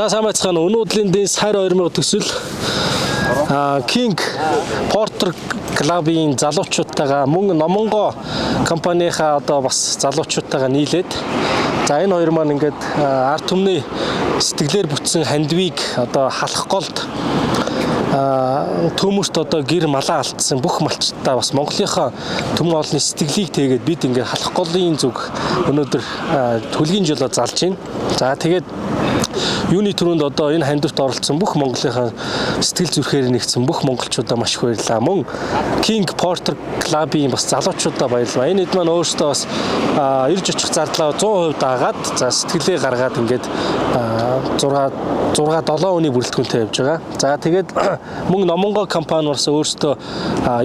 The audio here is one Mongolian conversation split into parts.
За сайн байцгаана. Өнөөдрийн дэнс хайр 2000 төсөл King Porter Club-ийн залуучуудтайгаа мөн Номонгоо компанийнхаа одоо бас залуучуудтайгаа нийлээд за энэ хоёр маань ингээд ард түмний сэтгэлээр бүтсэн хандвийг одоо халах голд төмөрт одоо гэр малаа алдсан бүх малчдаа бас Монголынхаа төмөн олны сэтгэлийг тэгээд бид ингээд халах голын зүг өнөөдөр төлгийн жолоо залж байна. За тэгээд юуны түрүүнд одоо энэ хандивт оролцсон бүх Монголынхаа сэтгэл зүрхээр нэгдсэн бүх монголчуудаа маш их баярлалаа. Мөн King Porter Club-ийн бас залуучуудаа баярлалаа. Энэ хэд маань өөрсдөө бас ирж очих зардлаа 100% дагаад за сэтгэлээ гаргаад ингээд 6 6 7 хүний бүрэлдэхүүнтэй явж байгаа. За тэгээд мөн Номонгоо компани бас өөрсдөө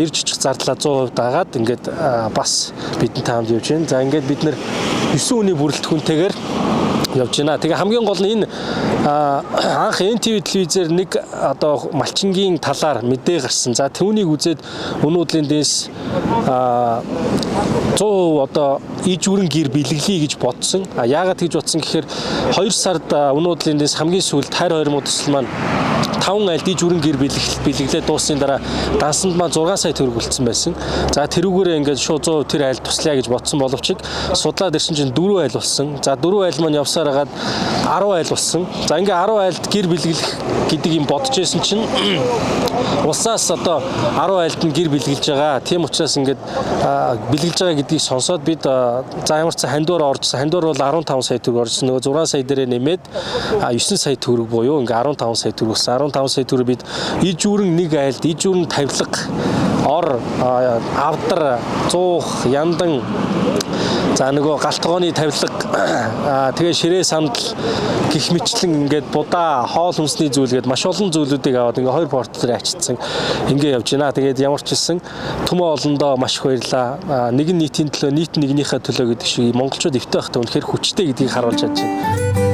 ирж очих зардлаа 100% дагаад ингээд бас бидэнтэй хамт явж байна. За ингээд бид нэр 9 хүний бүрэлдэхүүнтэйгээр явж байна. Тэгээ хамгийн гол нь энэ анх NTV телевизээр нэг одоо малчингийн талаар мэдээ гарсан. За түүнийг үзээд өнөөдрийн дэнс 100% одоо ижүүрэн гэр бэлэглэе гэж бодсон. А яагаад тэгж бодсон гэхээр 2 сард өнөөдрийн дэнс хамгийн сүүлд хайр 2000 төсөл маань 5 айлд ижүүрэн гэр бэлэглээ дуусны дараа дансанд маань 6 сая төгрөг үлдсэн байсан. За тэрүүгээрээ ингээд шууд 100% тэр айлд туслая гэж бодсон боловч судлаад ирсэн чинь 4 айл болсон. За 4 айл маань явсаар хагаад 10 айл болсон. За ингээ 10 айлд гэр бэлэглэх гэдэг юм бодож байсан чинь улсаас одоо 10 айлд нь гэр бэлгэлж байгаа. Тийм учраас ингээд бэлгэлж байгаа гэдгийг сонсоод бид за ямар ч хандуур оржсэн. Хандуур бол 15 сая төгрөг оржсэн. Нөгөө 6 сая дээрээ нэмээд 9 сая төгрөг буюу ингээ 15 сая төгрөг болсон. 15 сая төгрөг бид ижүүрэн нэг айлд ижүүрэн тавилга ор авдар зуух яндан за нөгөө галтгооны тавилга тэгээ ширээ сандал гих мэтлэн ингээд будаа хоол хүнсний зүйл гээд маш олон зүйлүүдийг аваад ингээ хоёр порт дээр ачилсан ингээ явж байна. Тэгээд ямар ч хэлсэн төмөн олондоо маш их баярлаа. Нэг нь нийтийн төлөө нийт нэгнийхээ төлөө гэдэг шиг монголчууд эвтэй байхдаа үнэхээр хүчтэй гэдгийг харуулж чадж байна.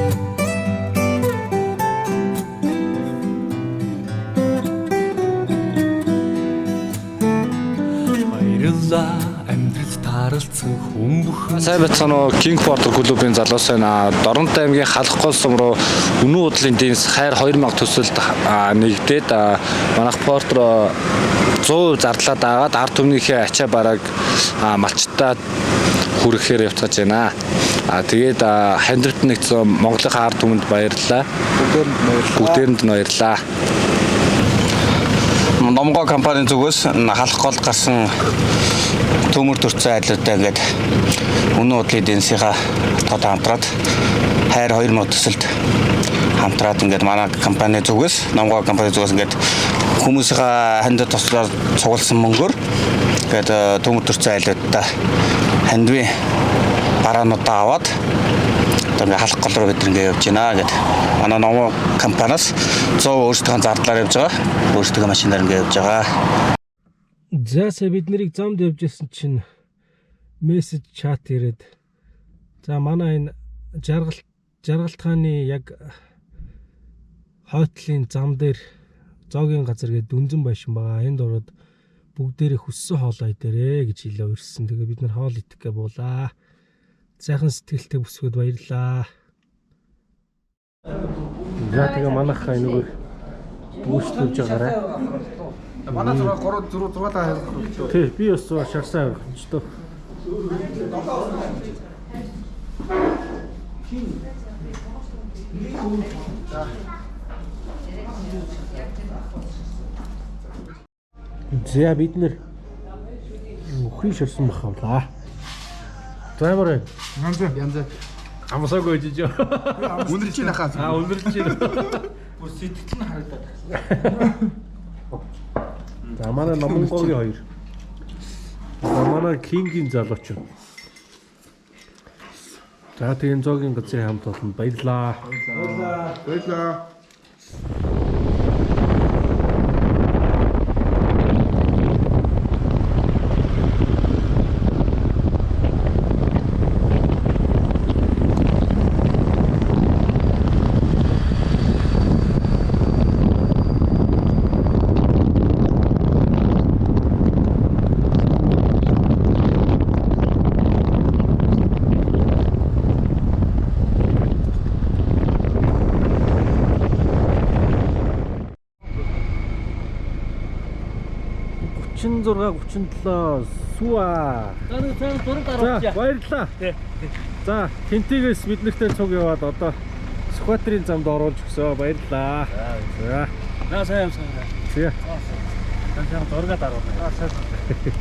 Баярлалаа амьдрал тааралцсан хүн бүхэн. Сайн байцгаана уу King Porter клубын залуус байна. Дорнод аймгийн Халах гол сум руу Үнэн удлын дэнс хайр 2000 төсөлд нэгдээд манайх Porter 100% зардлаа дагаад ард түмнийхээ ачаа барааг малчтаа хүргэхээр явцгааж байна. Тэгээд хандивт нэгдсэн Монголынхаа ард түмэнд баярлалаа. Бүгдээрэнд нь баярлалаа. Номгоо компанийн зүгээс халах гол гарсан төмөр төрцөн айлуудаа ингээд Үнэн удлын дэнсийнхаа тод хамтраад хайр 2000 төсөлд хамтраад ингээд манай компани зүгээс Номгоо компани зүгээс ингээд хүмүүсийнхаа хандив туслаар цугласан мөнгөөр ингээд төмөр төрцөн айлуудаа хандивын бараануудаа аваад одоо ингээд халах гол руу бид ингээд явж байна гэд. Манай Номгоо компаниас 100 өөрсдийнхөө зардлаар явж байгаа. Өөрсдийнхөө машинаар ингээд явж байгаа. За сая бид нарыг замд явж исэн чинь мессеж чат ирээд за манай энэ жаргалтхааны яг хойтлын зам дээр зоогийн газар гээд дүнзэн байшин байгаа. Энд ороод бүгдээрээ хүссэн хоолоо идээрээ гэж хэлээ урьсан. Тэгээ бид нар хоол идэх гээ буулаа. Сайхан сэтгэлтэй бүсгүйд баярлаа. За тэгээ манайхаа энэгээр бүүшлүүлж байгаарай. Манай 6 3 6 6 таа. Тий, би бас шарсан авах ч тоо. За бид нэр үхрийн шарсан мах авлаа. За ямар вэ? Янз янз. Амсаагүй жижиг. Үнэрч байна хаа. Аа өндөрлж байна. Бүр сэтгэл нь харагдаад байна. За манай Номонгоогийн хоёр. За манай Кингийн залуучууд. За тэгэн зоогийн газрын хамт олонд баярлаа. Баярлалаа. 36 37 Суа. За нэг цаана зураг За даруулъя. баярлалаа. За Тэнтигээс бид нартэй цуг яваад одоо Сүхбаатарын замд оруулж өгсөө. Баярлалаа. За. За сайн явсан. За. За сайн зураг даруулъя. За сайн.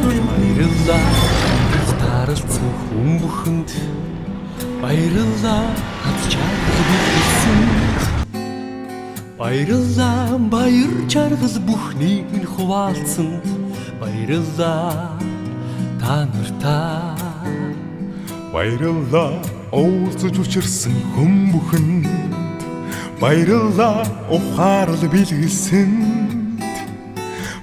Баярлалаа амьдрал тааралцсан хүн бүхэнд. Баярлалаа аз жаргал бэлгэлсэн. Баярлалаа баяр жаргал бүхнийг минь хуваалцсанд. Баярлалаа та нартаа. Баярлалаа уулзаж учирсан хүн бүхэнд. Баярлалаа ухаарл бэлгэлсэнд.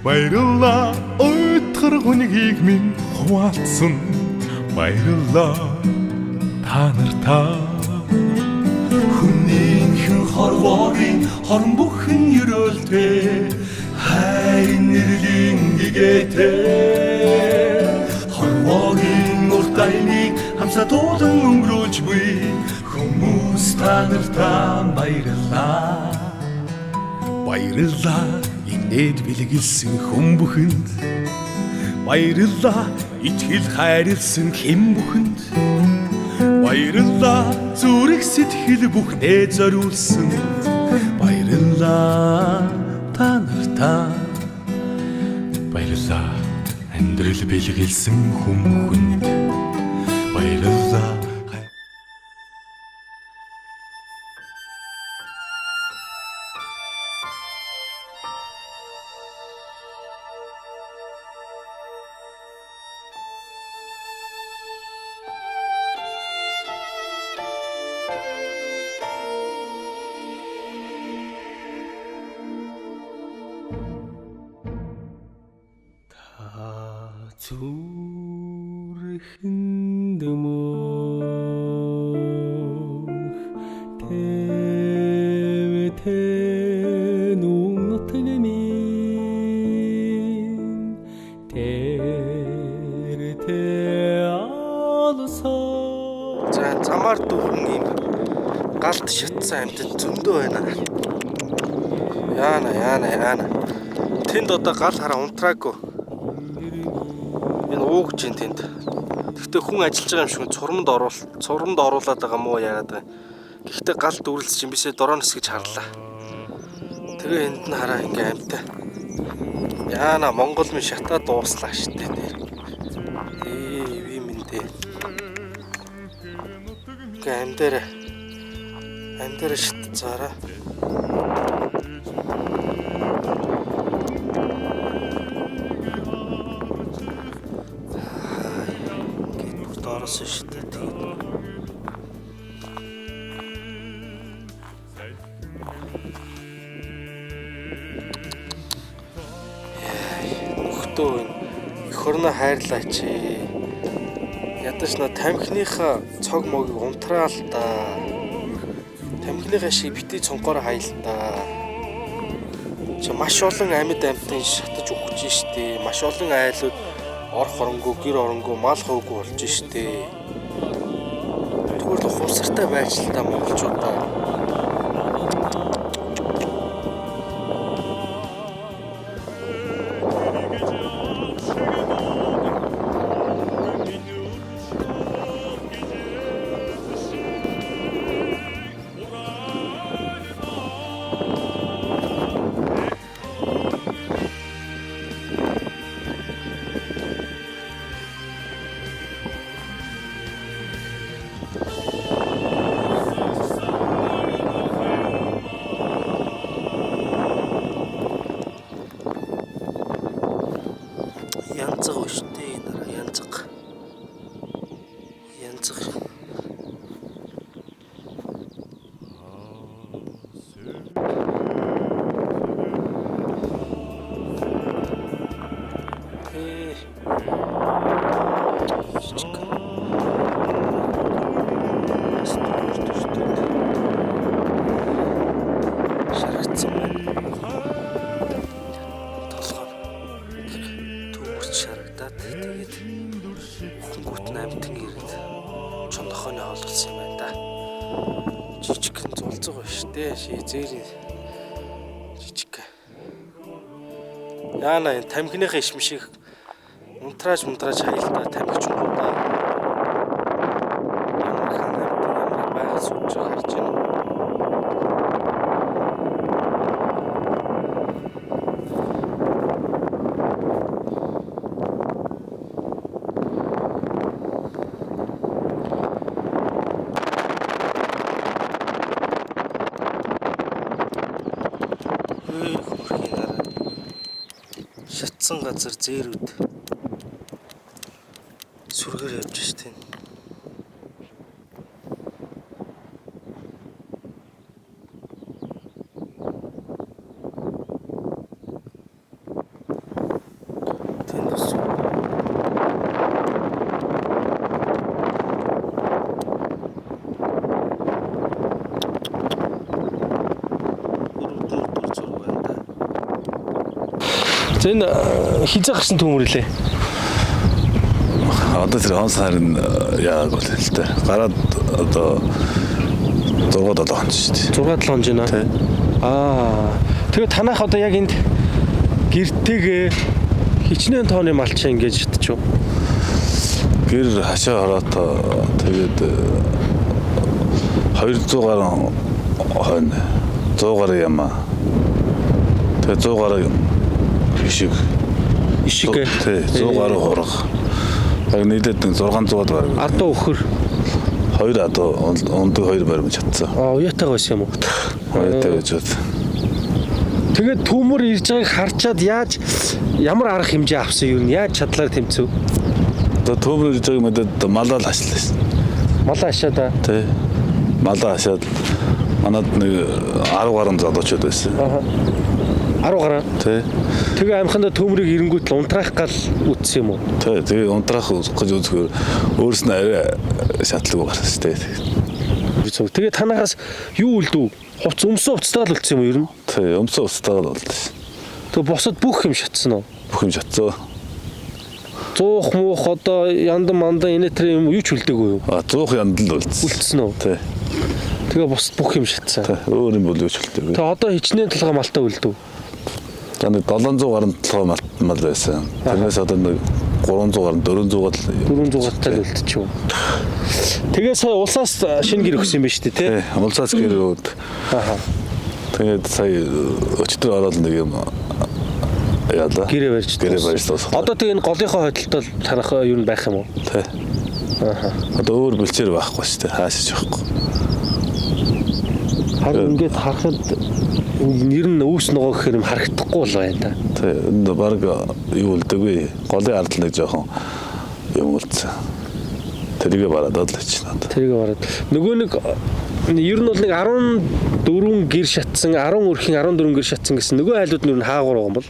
Баярлалаа уйтгар хүнгийг минь хуваалцсанд. Баярлалаа та нартаа. Хүнийхэн хорвоорын хорон бүхэн ерөөлтэй хайр нэрлийн гэгээтэй хорвоогийн урт аяны хамсаа туулан өнгөрүүлж буй хүмүүс та нартаа баярлалаа. Баярлалаа инээд бэлгэлсэн хүн бүхэнд. Баярлалаа итгэл хайрлсан хэн бүхэнд. Баярлалаа зүрх сэтгэл бүхнээ зориулсан. Баярлалаа та нартаа. Баярлалаа амьдрал бэлгэлсэн хүн бүхэнд. Баярлалаа. Та зүрхэнд мөх тэвтэн нутаг минь тэр тэ алсан. За замаар дүүрэн ийм галд шатсан амьтад зөндөө байна. Яана яана яана. Тэнд одоо гал хараа унтраагүй. Энэ уугж ин тэнд. Гэхдээ хүн ажиллаж байгаа юм шиг цурамд оруулаад байгаа мó яагаад байгаа. Гэхдээ гал дүүрэлс чинь бисээ дөрөөнс гэж харлаа. Тэгээ энд нь хараа ингээ амьтаа. Яана Монгол минь шатаа дууслаа штэ нэр. Би минь дээ. Ингээ амьдаараа шатцаараа. Ингээд бүр доороос штэ тэгээд. Нөхдөө энэ эх орноо хайрлаа чи. Ядаж на тамхиныхаа цог могийг унтраал та. Тамхиныхаа шиг бити цонхоор хаял та. Чи маш олон амьд амьтан шатаж үхэж штэ. Маш олон айлууд орох оронгүй, гэр оронгүй, мал ховгүй болж штэ. Тэгвэл ухамсартай байж л та монголчуудаа. Янзаг байна шүү дээ энэ араа янзаг. Янзаг Ирэнгүүт нь амтан ирээд чон нохооны хоол болсон юм байна да. Жижигхэн зулцэг байна шүү дээ. Шизэрийн жижиг. Яана энэ тамхиныхаа ишм шиг унтрааж мунтрааж хаялтаа тамхичингуудаа ямар хан амтан ямар байгаль сууж байгааг харж байна уу? Үй хөрхийн дараа шатсан газар зээрүүд сүргээр явж штэ. Тэнд бас өрөвдөн өдөр зураг байна да. За энэ хизээ гарсан төмөр лээ. Одоо тэр он сарын яагааг бол л дээ. Гараад одоо 6 7 хоног шүү дээ. 6 7 хоног байна. Тий. Аа. Тэгээ танах одоо яг энд гэртэйгээ хичнээн тооны малчин ингэж шатчих. Гэр хашаа хороотоо тэгээд 200 гаруй хойно 100 гаруй ямаа. Тэгээд 100 гаруй ишиг. Ишиг. Тий, 100 гаруй хураг. Яг нийлээд нэг 600-ад бараг. Ардуу өхөр. Хоёр адуу ундаг хоёр баримт чадсан. Аа, уяатайгаа байсан юм уу? Уяатай байж бод. Тэгээд төмөр ирж байгааг харчаад яаж ямар арга хэмжээ авсан юм яаж чадлаар тэмцэв? Одоо төмөр ирж байгааг мэдээд малаа л хашлаа шин. Малаа хашаад аа. Тий. Малаа хашаад манад нэг 10 гаруй залуучууд байсан. Аа. 10 гаруй. Тий. Тэгээ амхандаа төмрийг эренгүүт л унтраах гал үтсэн юм уу? Тий, тэгээ унтраах гэж үзэхээр өөрс нь арай шатлаг гарсан шүү дээ. Тэгээ танахаас юу үлдв? Хувц өмсөн хувцастайгаа л үлдсэн юм уу ер нь? Тий, өмсөн хувцастайгаа л үлдсэн. Тэгээ бусад бүх юм шатсан уу? Бүх юм шатсан. Зуух муух одоо яндан мандан энэ тэр юм юу ч үлдээгүй юу? А зуух яндан л үлдсэн. Үлдсэн үү? Тий. Тэгээ бусад бүх юм шатсан. Тий, өөр юм бол юу ч үлдээгүй. Тэгээ одоо хичнээн толгой малтай үлдэв. За нэг 700 гаруй толгой мал байсан. Тэрнээс одоо нэг 300 гаруй 400-аад л 400 тал үлдчихв. Тэгээ сая улсаас шинэ гэр өгсөн юм байна шүү дээ, тий? Тий, улсаас гэр өгөөд. Аха. Тэгээд сая өчтөр ороод нэг юм яалаа. Гэрээ барьж гэрээ барьж дуусгав. Одоо тэгээ энэ голынхоо хөдөлтөд танах юу байх юм уу? Тий. Аха. Одоо өөр бэлчээр байхгүй шүү дээ. Хаашиж байхгүй. Харин ингээд харахад нэр нь өвс ногоо гэхэр юм харагдахгүй л байна да. Тий, энэ баг юу үлдээгүй. Голын ард л нэг жоохон юм үлдсэн. Тэрийгэ бараад л очив надад. Тэрийгэ бараад. Нөгөө нэг ер нь бол нэг 14 гэр шатсан, 10 өрхийн 14 гэр шатсан гэсэн нөгөө айлууд нь ер нь хаагур байгаа юм бол.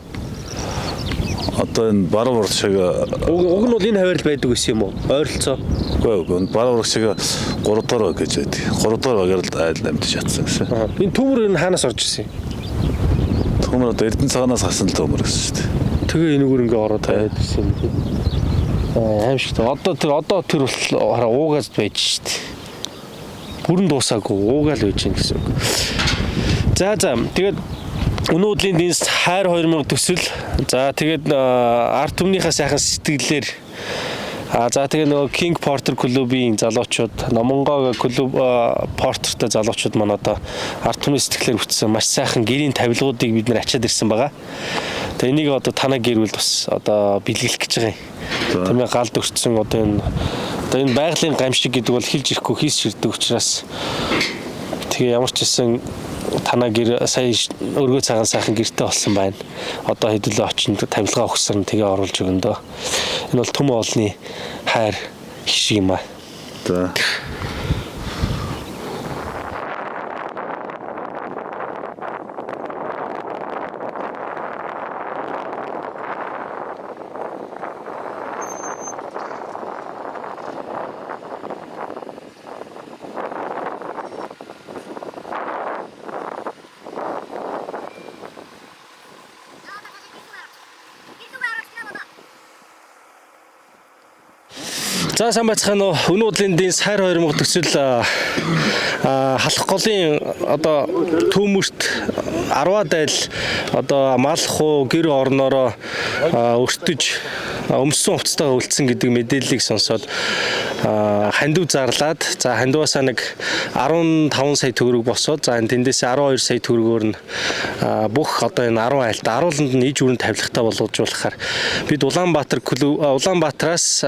Одоо энэ баруун ураг шиг уг нь бол энэ хаваар л байдаг гэсэн юм уу? Ойролцоо. Үгүй ээ, баруун ураг шиг 3 дугаар баг гэж байдаг. 3 дугаар багаар л айл амьд шатсан гэсэн. Энэ төмөр энэ хаанаас орж ирсэн юм? Төмөр одоо Эрдэнэ цагаанаас гарсан л төмөр гэсэн шүү дээ. Тэгээ энэгээр ингээ ороод тавиад ирсэн юм тийм. Аимшигтай. Одоо тэр бол хараа уугаас байж шүү дээ. Бүрэн дуусаагүй уугаал байж гин гэсэн үг. За тэгээд өнөө өдрийн дэнс хайр 2000 төсөл. За тэгээд ард түмнийхээ сайхан сэтгэлээр за тэгээ нөгөө King Porter клубын залуучууд, Номонгоо клуб Porterтай залуучууд маань одоо ард түмний сэтгэлээр бүтсэн маш сайхан гэрийн тавилгуудыг бид нэр ачаад ирсэн байгаа. Тэгээ энийг одоо танаа гэр бүлд бас одоо бэлгэлэх гэж байгаа юм. Тийм ээ, галд өртсөн одоо энэ байгалийн гамшиг гэдэг бол хилж ирэхгүй хийс ширдэг учраас тэгээ ямар ч гэсэн танаа гэр сая өргөө цагаан сайхан гэртэй болсон байна. Одоо хэдүүлээ очинд тавилгаа өгсөн тэгээ оруулж өгөн дөө. Энэ бол төм олны хайр хишиг юм аа. За. За, сайн байцгаана уу. Өнөө өдрийн дэнс хайр 2000 төсөл халах голын одоо төмөрт 10 айл одоо малхуу гэр орноороо өртөж өмссөн хувцастайгаа үлдсэн гэдэг мэдээллийг сонсоод хандив зарлаад, за, хандиваасаа нэг 15 сая төгрөг босоод, за, тэндээс 12 сая төгрөгөөр нь бүх одоо энэ 10 айлд 10-нд нь иж бүрэн тавилгатай болгожуулахаар бид Улаанбаатар клуб, Улаанбаатараас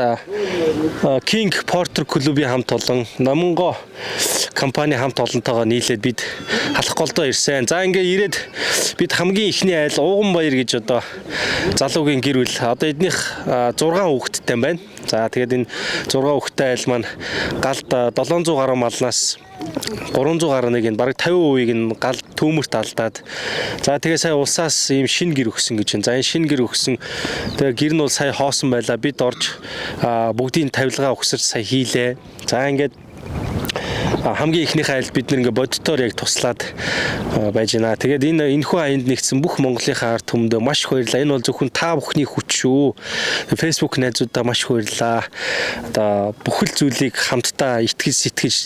King Porter клубын хамт олон, Номонго компани хамт олонтойгоо нийлээд бид халах голдоо ирсэн. За, ингээ ирээд бид хамгийн эхний айл Ууган баяр гэж одоо залуугийн гэр бүл, одоо эднийх 6 хүүхэдтэй байна. За, тэгээд энэ 6 хүүхэдтэй айл маань галд 700 гаруй малнаас 300 гаруй нэг нь, бараг 50%-ийг нь гал түүмэрт алдаад, за, тэгээ сая улсаас ийм шинэ гэр өгсөн гэж байна. За, энэ шинэ гэр өгсөн. Тэгээ гэр нь бол сая хоосон байлаа. Бид орж бүгдийн тавилгаа угсарч сая хийлээ. За, ингээд хамгийн эхнийхээ айлд бид нэг ингээ боддоор яг туслаад байж байна. Тэгээд энэхүү аянд нэгдсэн бүх Монголынхаа ард түмэндээ маш их баярлалаа. Энэ бол зөвхөн та бүхний хүч шүү. Facebook найзуудаа маш их баярлалаа. Одоо бүхэл зүйлийг хамтдаа итгэж сэтгэж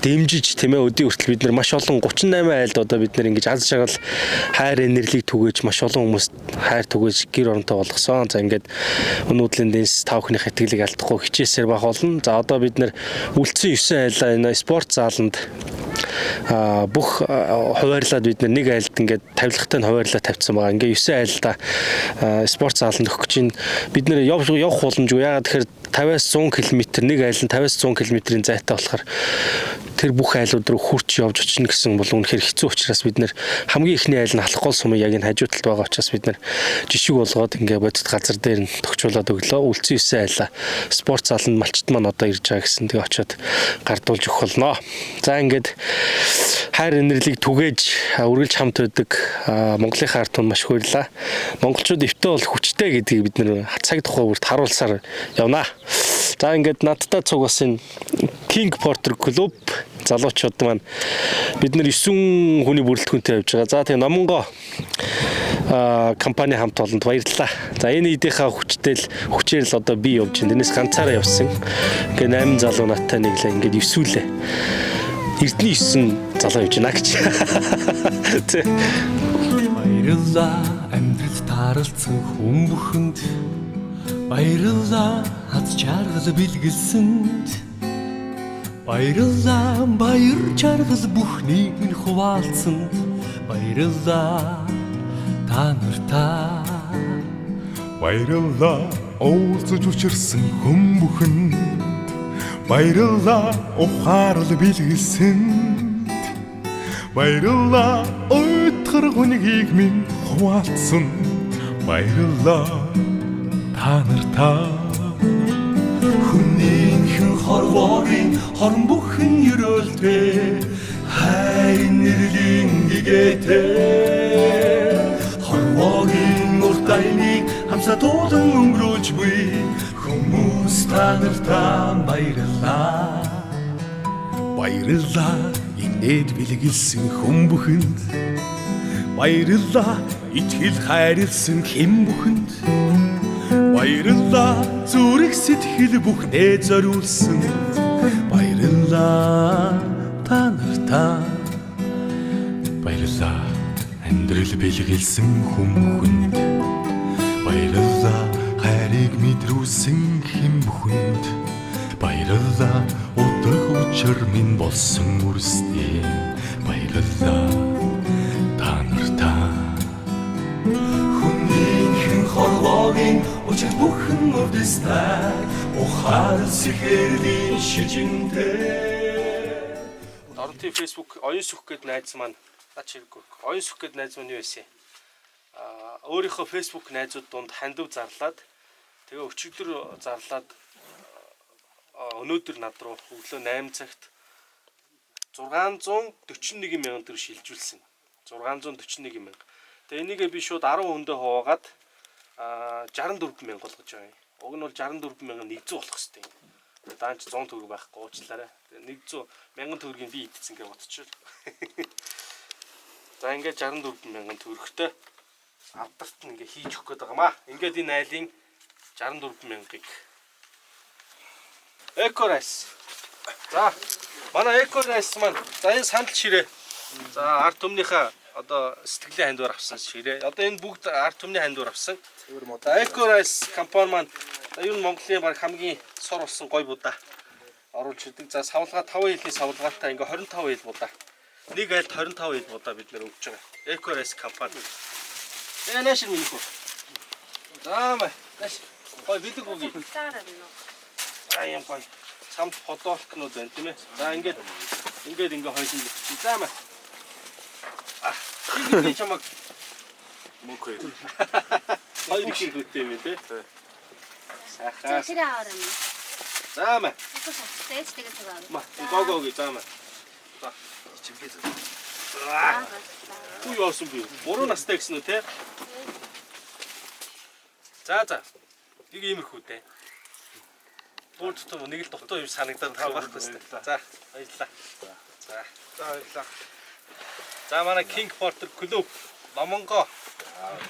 дэмжиж, тийм ээ, өдий хүртэл бид нар маш олон 38 айлд одоо бид нар ингэж аз жаргал хайр инэрлийг түгээж, маш олон хүмүүс хайр түгээж гэр оронтой болгосон. За, ингээд өнөөдрийн дэнс та бүхнийх итгэлийг алдахгүй хичээсээр байх болно. За, одоо бид нар үлдсэн 9 айлаа энэ спорт зааланд бүх хуваарлаад, бид нэг айлд ингээд тавилгатай нь хуваарлаа тавьсан байгаа. Ингээд 9 айлда спорт зааланд өгөх гэж байна. Бид нэр явах явах боломжгүй. Яагаад тэгэхээр 50-аас 100 км, нэг айл нь 50-аас 100 км-ийн зайтай болохоор тэр бүх айлууд руу хурч явж очино гэсэн бол үнэхээр хэцүү учраас бид нэр хамгийн эхний айл нь Халах гол сумын яг энэ хажуу талд байгаа учраас бид нэр жишиг болгоод ингээ бодит газар дээр нь тохижуулаад өглөө. Үлдсэн 9 айлаа спорт зааланд малчид маань одоо ирж байгаа гэсэн, тэгээ очиод гардуулж өгөх болно. За, ингээд хайр инэрлийг түгээж үргэлж хамт байдаг Монголынхаа ард түмэнд маш их баярлалаа. Монголчууд эвтэй бол хүчтэй гэдгийг бид нэр цаг тухай бүрт харуулсаар явнаа. За, ингээд надтай цуг бас энэ King Porter Club залуучууд маань, бид нэр 9 хүний бүрэлдэхүүнтэй явж байгаа. За, тэгээ Номонго компани хамт олонд баярлалаа. За, энэ идийнхаа хүчтэй л хүчээр л одоо би явж байна. Тэрнээс ганцаараа явсан. Ингээ 8 залуу надтай нэглээ. Ингээд эвсүүлээ. Эрдний 9 залуу явж байна гэж. Тэ. Баярлалаа амьдрал тааралцсан хүн бүхэнд. Баярлалаа аз жаргал бэлгэлсэнд. Баярлалаа баяр жаргал бүхнийг минь хуваалцсанд. Баярлалаа та нартаа. Баярлалаа уулзаж учирсан хүн бүхэнд. Баярлалаа ухаарал бэлгэлсэнд. Баярлалаа уйтгар гүнгийг минь хуваалцсан. Баярлалаа та нартаа. Хүнийхэн хорвоогийн хорон бүхэн ерөөлтэй, хайр инэрлийн гэгээтэй, хорвоогийн урт аяны хамсаа туулан өнгөрүүлж буй хүмүүс та нартаа баярлалаа. Баярлалаа инээд бэлгэлсэн хүн бүхэнд. Баярлалаа итгэл хайрлсан хэн бүхэнд. Баярлалаа зүрх сэтгэл бүхнээ зориулсан. Баярлалаа та нартаа. Баярлалаа амьдрал бэлгэлсэн хүн бүхэнд. Баярлалаа хайрыг мэдрүүлсэн хэн бүхэнд. Баярлалаа утга учир минь болсон үрсдээ. Баярлалаа та нартаа. Хүнийхэн хорвоогийн учир бүхэн урдстай ухаал сэхэрлийн шижинтэй. Доронтын Facebook оюун сүх гээд найз маань наач хэрэггүй. Оюун сүх гээд найз маань юу байсан юм? Өөрийнхөө Facebook найзууд дунд хандив зарлаад, тэгээ өчигдөр зарлаад, өнөөдөр над руу өглөө 8 цагт 641 мянган төгрөг шилжүүлсэн. 641 мянга. Тэгээ энийгээ би шууд 10 хүндээ хуваагаад 64 мянга болгож байгаа юм. Уг нь бол 64 мянган 100 болох хэвээр юм. Тэгээ даанч 100 төгрөг байхгүй, уучлаарай. Тэгээ 100 мянган төгрөгийг би идсэн гэж бодчихвол. За, ингээд 64 мянган төгрөгтэй авдарт нь ингээ хийж өгөх гээд байгаа маа. Ингээд энэ айлын 64 мянгыг Eco Rice. За манай Eco Rice маань за энэ сандал ширээ. За ард түмнийхээ одоо сэтгэлийн хандвар авсан ширээ. Одоо энэ бүгд ард түмний хандвар авсан. За Eco Rice компани маань за ер нь Монголын баг хамгийн сур болсон гой будаа оруулж ирдэг. За савлгаа 5 жилийн савлгаатай ингээ 25 ил будаа. Нэг айлд 25 ил будаа бид нэр өгч байгаа. Eco Rice компани. Наашир минь хөө. За маа. Нааш. Гой бэлэг үгүй. За юм гой. Самд подолкнууд байна тийм ээ. За ингээд ингээд ингээ хоёлын бэлтжээ. За маа. А би чамаг Мөнх хоёр. хоёр их хүүтэй юм тий. Сайхан. Тэр аваарай. За маа. Тэгэж тэгээд аваа. Ма гого гэ за маа. За. Чимхээ зөв. Хүү явсан би. 3 настай гэсэн үү те? За за. Нэг иймэрхүү дээ. Бүр тутам нэг л дутуу юм санагдаад байгаа байхгүй шүү дээ. За баярлалаа. За. За баярлалаа. За манай King Porter Club Номонгоо.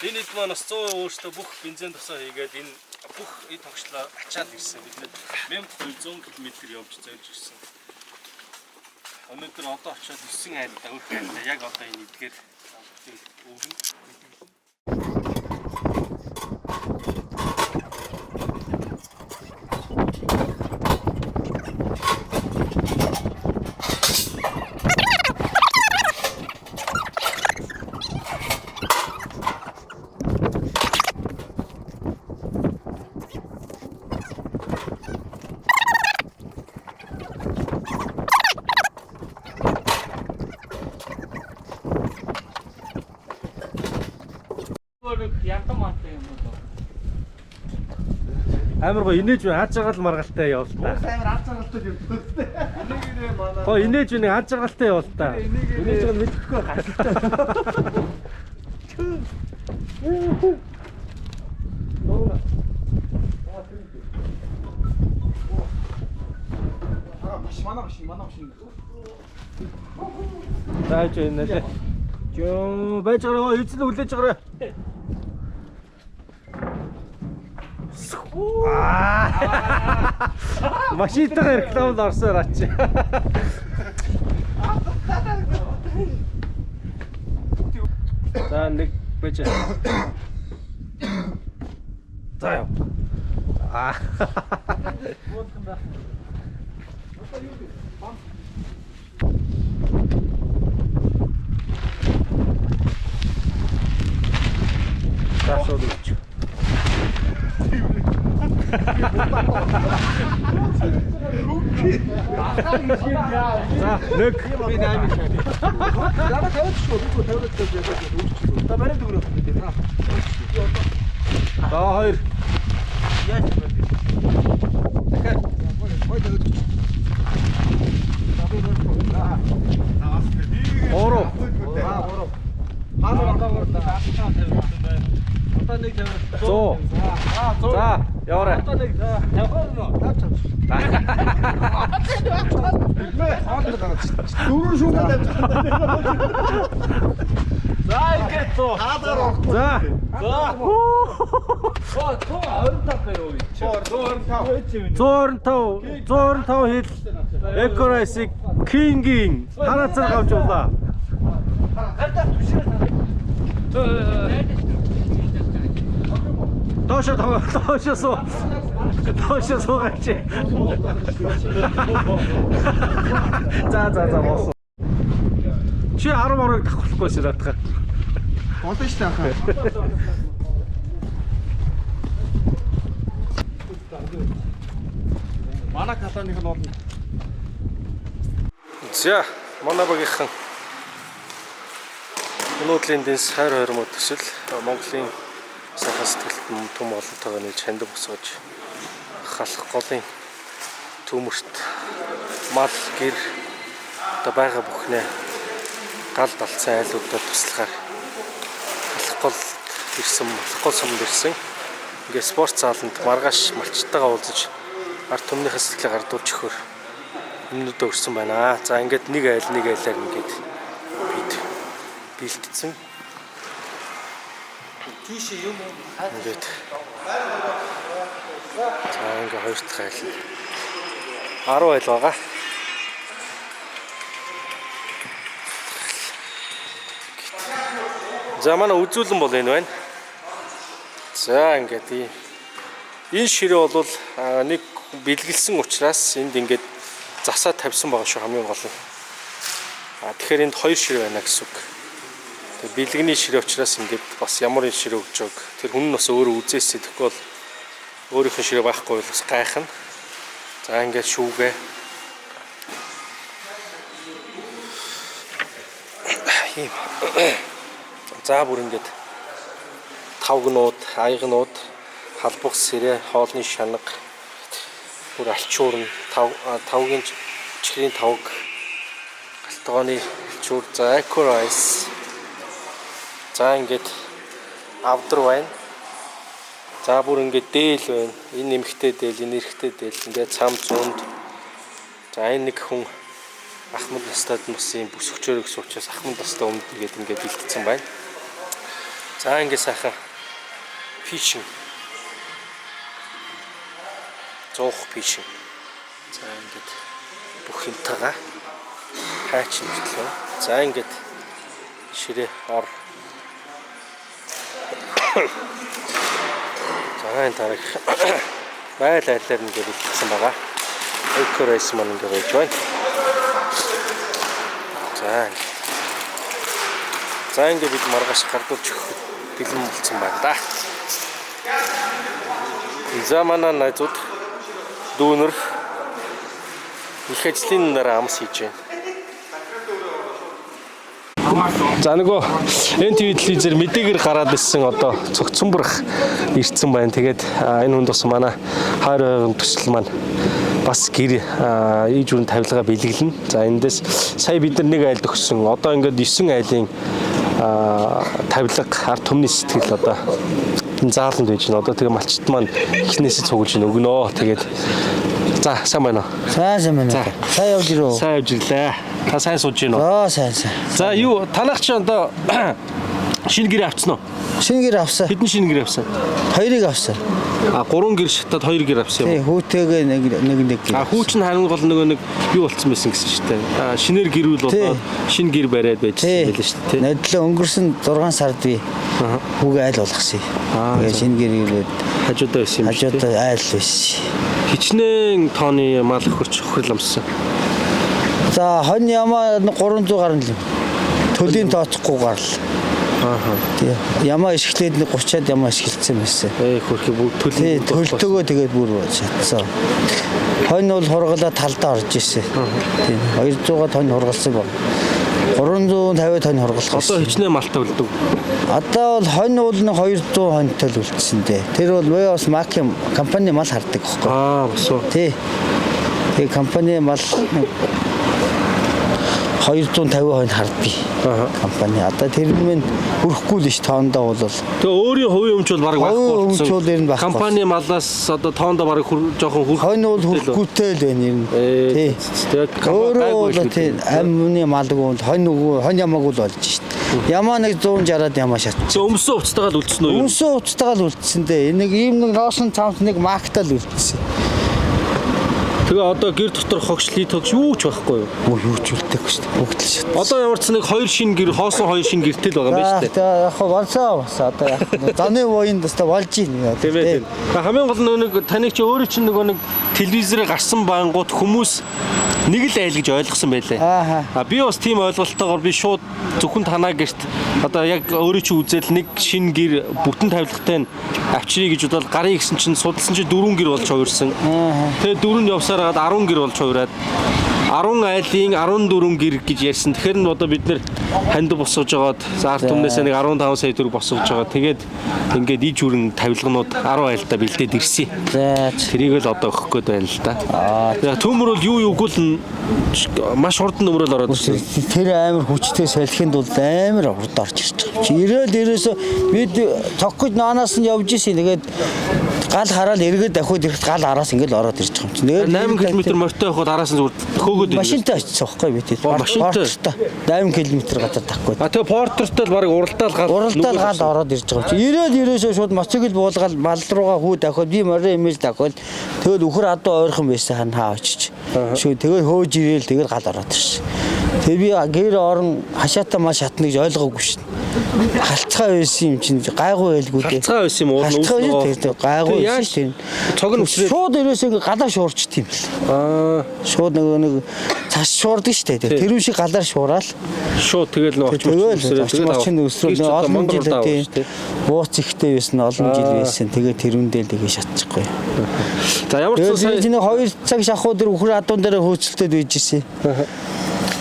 Энэ хэд маань бас 100% өөрсдөө бүх бензин тосоо хийгээд энэ бүх эд тогшлоо ачаад ирсэн. Бид 1200 км явж зорж ирсэн. Өнөөдөр одоо очиод 9 айлдаа өрх айлдаа яг одоо энэ эдгээр өгнө. Амар гоё инээж байна. Аз жаргал маргалтай явал та. Амар аз жаргалтай явдаг. Энийгээрээ манай Гоо инээж байна. Аз жаргалтай явал та. Инээж байгаа мэдхгүй гашилтай. Маш манай машин, манай машин. За яж энэ лээ. Жоо байж байгаа эзэн хүлээж байгаарай. Машинтайгаа рекламд орсоор ачи. За нэг байж. За яв. Аа. За шууд өгч. За нэг Би 8 шаа. Дараа тавиад шүү. Би тавиад тавиад өгч. Та барин дөрөв өгөх үү? За хоёр. Яаж вэ? Дахиад гой тавиад өгч. За би барин. Гурав. Аа гурав. Хаана Одоо нэг тавиад. 100. Аа 100. За яваарай. Одоо нэг тавихаар нөө. 55. Дөрөв шүүгээ тавьж байгаа. За ингээд 100. Хаадаар орохгүй. За. За. Оо 125 гэрөө юу чи. 125. 125 125 хил Eco Rice-ыг King-ийн хараацаар авч явлаа. Гардаа түшрээ тарай. Доошо доошо суу. Доошо суугаач. За за за болсон. Чи 10 орог давхлахгүй шээ наадахаар. Болно шүү дээ ахаа. Манай калааных нь болно. За, манай багийнхан өнөөдрийн дэнс хайр хормоо төсөл Монголын сайхан сэтгэлт түм олонтойгоо нийлж хандив босгож халах голын төмөрт мал гэр одоо байгаа бүхнээ гал далцсан айлуудад туслахаар халах гол ирсэн, халах гол сумд ирсэн. Ингээ спорт зааланд маргааш малчтайгаа уулзаж ард түмнийхээ сэтгэлийг гардуулж өгөхөөр өмнөдөө өрсөн байна. За ингээд нэг айл нэг айлаар ингээд бид бэлтцсэн. Тийш юм уу? Ингээд. За ингээд хоёр дахь айл нь. 10 айл байгаа. За манай үзүүлэн бол энэ байна. За ингээд ийм. Энэ ширээ бол нэг бэлгэлсэн учраас энд ингээд засаа тавьсан байгаа шүү хамгийн гол нь. А тэгэхээр энд хоёр ширээ байна гэсэн үг. Тэгээ бэлгэний ширээ учраас ингээд бас ямар энэ ширээ өгж байгааг тэр хүн нь бас өөрөө үзээсэй тэгэхгүй бол өөрийнх нь ширээ байхгүй бол бас гайхна. За ингээд шүүгээ. Ийм. За бүр ингээд тавгнууд, аягнууд, халбах сэрэ, хоолны шанга, бүр альчуурн, тавгийн чихрийн тавг, галтгооны альчуур, за eco rice. За ингээд авдар байна. За бүр ингээд дээл байна. Энэ нэмэгтэй дээл, энэ эрэгтэй дээл, ингээд цам зуунд. За энэ нэг хүн ахмад настад нь бас юм бүсгчөөр гэсэн учраас ахмад настай өмд ингээд ингээд бэлтцсэн байна. За ингээд сайхан пишин. Зуух пишин. За ингээд бүх юмтайгаа хайч нүтлээ. За ингээд ширээ ор. За энэ тарах айл айлаар ингээд бэлтцсэн байгаа. Eco rice маань ингээд байж байна. За ингээд. За ингээд бид маргааш гардуулж өгөхөд бэлэн болсон байна да. За манай найзууд дүүнер их ажлын дараа амс хийж байна. За нөгөө NTV телевизээр мэдээгээр гараад ирсэн одоо цогцомборх ирсэн байна. Тэгээд энэ хүнд бас манай хайр ойрон төсөл маань бас гэр иж бүрэн тавилгаа бэлэглэнэ. За эндээс сая бид нар нэг айлд өгсөн. Одоо ингээд 9 айлын тавилга ард түмний сэтгэл одоо энэ зааланд байж байна. Одоо тэгээ малчт маань эхнээсээ цуглаж өгнө. Тэгээд за сайн байна уу? Сайн байна. Сайн явж ирөө. Сайн явж ирлээ. Та сайн сууж гин үү? Аа сайн сайн. За юу танах чи одоо шинэ гэр авцсан уу? Шинэ гэр авсан. Хэдэн шинэ гэр авсан? Хоёрыг авсан. А 3 гэр шатаад 2 гэр авсан юм уу? Хүүтэйгээ нэг гэр. А хүү чинь харин гол нөгөө нэг юу болцсон байсан гэсэн шүү дээ. А шинээр гэрүүл болоод шинэ гэр бариад байжсэн байлээ шүү дээ. Надлаа өнгөрсөн 6 сард би хүүгээ айл болгосон. Тэгээ шинэ гэр ирээд хажуудаа байсан юм шүү дээ. Хажуудаа айл байсан. Хичнээн тооны мал хөрч хохирол амссан. За хонь ямаа 300 гаруй л. Төлийн тооцохгүй гарал. Ааха. Тий. Ямаа ишгэлээд нэг 30-аад ямаа ишгэлцсэн байсан. Хөрхи бүгд төлийн төлтөгөө тэгээд бүр шатсан. Хонь бол хургалаа талдаа орж ирсэн. Тий. 200-аад хонь хургалсан баг. 350 тонн хургалах. Одоо хичнээн малтай үлдэв. Одоо бол хонь бол 200 хоньтой л үлдсэн дээ. Тэр бол би бас Макийн компани мал хардаг байхгүй. Аа бас уу. Тий. Тэгээ компани мал 250 хонь хардгийг. Компани. Одоо тэр нь хүрэхгүй л ш тоондоо бол. Тэгээ өөрийн хувийн өмч бол бараг байхгүй болсон. Өмч бол ер нь байхгүй. Компани малаас одоо тоондоо бараг жоохон хүрх. Хонь бол хүрхгүйтэй л байна ер нь. Тий. Тэгээ компани гайгүй тий. Амны малгүй бол хонь үгүй хонь ямаагүй л болж шít. Ямаа нэг 160-аад ямаа шатчих. Өмсөн хувцастайгаа л үлдсэн үү? Өмсөн хувцастайгаа л үлдсэн дээ. Нэг ийм нэг ноосон цамц нэг маркетал үлдсэн. Тэгээ одоо гэр дотор хогшлий тогш юу ч байхгүй юу? Юу ч үлдээгүй шүү дээ. Бүгд л шат. Одоо ямар ч нэг хоёр шинэ гэр, хоосон хоёр шинэ гэртэл байгаа юм байна шүү дээ. Тэгээ яг хоо болсоо бас одоо яг заны буянд өстө болж ийн. Тийм ээ. Хамгийн гол нь нэг таныг чи өөрөө чинь нөгөө нэг телевизээр гарсан бангууд хүмүүс нэг л айл гэж ойлгосон байлээ. А би бас тийм ойлголттойгоор би шууд зөвхөн танаа гэрт одоо яг өөрөө чи үзэл нэг шинэ гэр бүтэн тавилгатай нь авчиръя гэж бодоод гарыг гэсэн чинь судалсан чинь 4 гэр болж хувирсан. Тэгээ 4 нь явсаар хагаад 10 гэр болж хувираад 10 айлын 14 гэр гэж ярьсан. Тэгэхээр нь одоо бид нэр хандив босгож жагаад ард түмнээсээ нэг 15 сая төгрөг босгож байгаа. Тэгээд ингээд иж бүрэн тавилганууд 10 айлдаа бэлдээд ирсэн. За тэрийг л одоо өгөх гээд байна л да. Аа. Төмөр бол юу юугүй л маш хурдан нөмрөл ороод ирсэн. Тэр амар хүчтэй салхинд бол амар хурд орж ирж байгаа юм чи. Ирээл ерөөсөө бид цогхож наанаас нь явж исэн. Тэгээд гал хараад эргээд дахиад ирэхэд гал араас ингээд ороод ирж байгаа юм чи. Тэгээд 8 км морьтой явахад араас нь зүгээр хөөгөөд ирсэн. Машинтай очсон байхгүй би тийм. Машинтай 8 км газар тахгүй. А тэгээ портертой л бараг уралдаал гал ороод ирж байгаа юм чи. Ирээл ерөөсөө шууд моцикл буулгаад мал руугаа хүү дахиад би морин имэж дахиад тэгэл үхэр адуу ойрхон байсан хаа очиж. Шүү тэгээ хөөж ирээл тэгэл гал ороод ирсэн. Тэгээ би гэр орон хашаатаа мал шатна гэж ойлгоогүй шин. Халцгаа байсан юм чинь гайгүй байлгүй дээ. Халцгаа байсан юм уу? Халцгаа байсан гайгүй байсан шин. Цог нь үсрээд шууд ерөөсөө ингээ галаа шуурчт юм бэл. Аа шууд нөгөө нэг цас шуурдаг штэ. Тэр шиг галаар шуураал. Шууд тэгэл нөө тэгэл орчин үсрээд олон жил тий. Бууц ихтэй байсан олон жил байсан. Тэгээ тэрүүндээ л тэгээ шатчихгүй. За ямар ч сая 2 цаг шахуу дээр үхэр адуун дээр хөөцөлтөд байж ирсэн.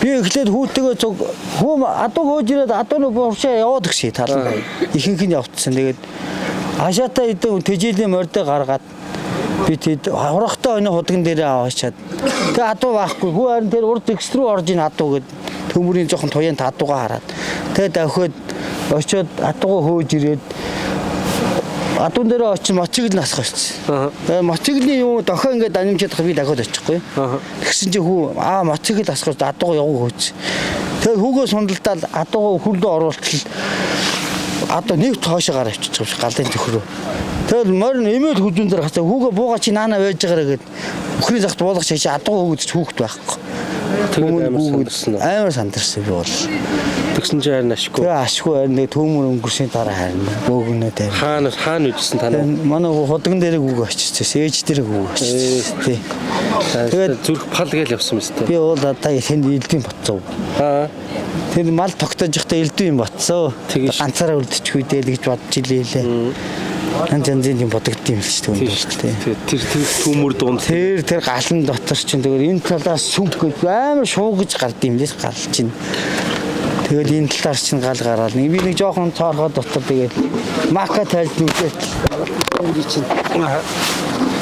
Би эхлээд хүүтэйгээ цуг хүүм адуу хөөж ирээд адууны бууршаа яваад өгсөн талаа. Ихэнх нь явцсан. Тэгээд хашаатаа идэн тэжээлийн мордоо гаргаад би тэд хурахтай өнө худган дээрээ аваачаад. Тэгээ адуу байхгүй. Хүү харин тэр урд зэгс рүү орж ийн адуу гэд төмөрийн жоохон туяан адуугаа хараад. Тэгээ давхиад очиод адуугаа хөөж ирээд адуун дээрээ очиж мотоцикл насах болсон. Тэгээ мотоциклийн юм дохио ингээд анимчаад би дахиад очихгүй. Тэгсэн чинь хүү аа мотоцикл асах гэж адуугаа явуу хөөц. Тэгээ хүүгөө сундалдаал адуугаа өхөрлөө оруултал адуу нэг тоошоо гараа авчиж байгаа юм шиг галын төхрөө. Тэгэл морин эмээл хүзүүн дээр гацаа хүүгөө бууга чи наана байж байгаарэ гэд өхрийн захт буулгах чааш адуугаа хүүгдэж хүүхэд байхгүй. Тэгээд амар сандарсан. Амар сандарсан би бол. Тэгсэн чинь харин ашгүй. Тэгээ ашгүй харин нэг төмөр өнгөрсний дараа харин бөөгнөө дээр. Хаана үжсэн та нар? Манай худган дээрээ хүүг очижсэн. Ээж дээрээ хүүг очижсэн. Тий. Тэгээд зүрх пал гээл явсан мэт. Би бол одоо тэнд элдвийн ботцоо. Аа. Тэр мал тогтоож явахдаа элдвийн ботцоо. Ганцаараа үлдчихгүй дээ л гэж бодож илээ лээ. Янз янзын юм бодогдсон юм л ч түүнд бол тий. Тэр тэр төмөр дунд тэр галан дотор чинь тэгэхээр энэ талаас сүнх гэж амар шуугаж гард юм лээс гал чинь. Тэгэл энэ талаар чинь гал гараал. Би нэг жоохон цоорхоо дотор тэгээд мака тайлж нүдээд чинь.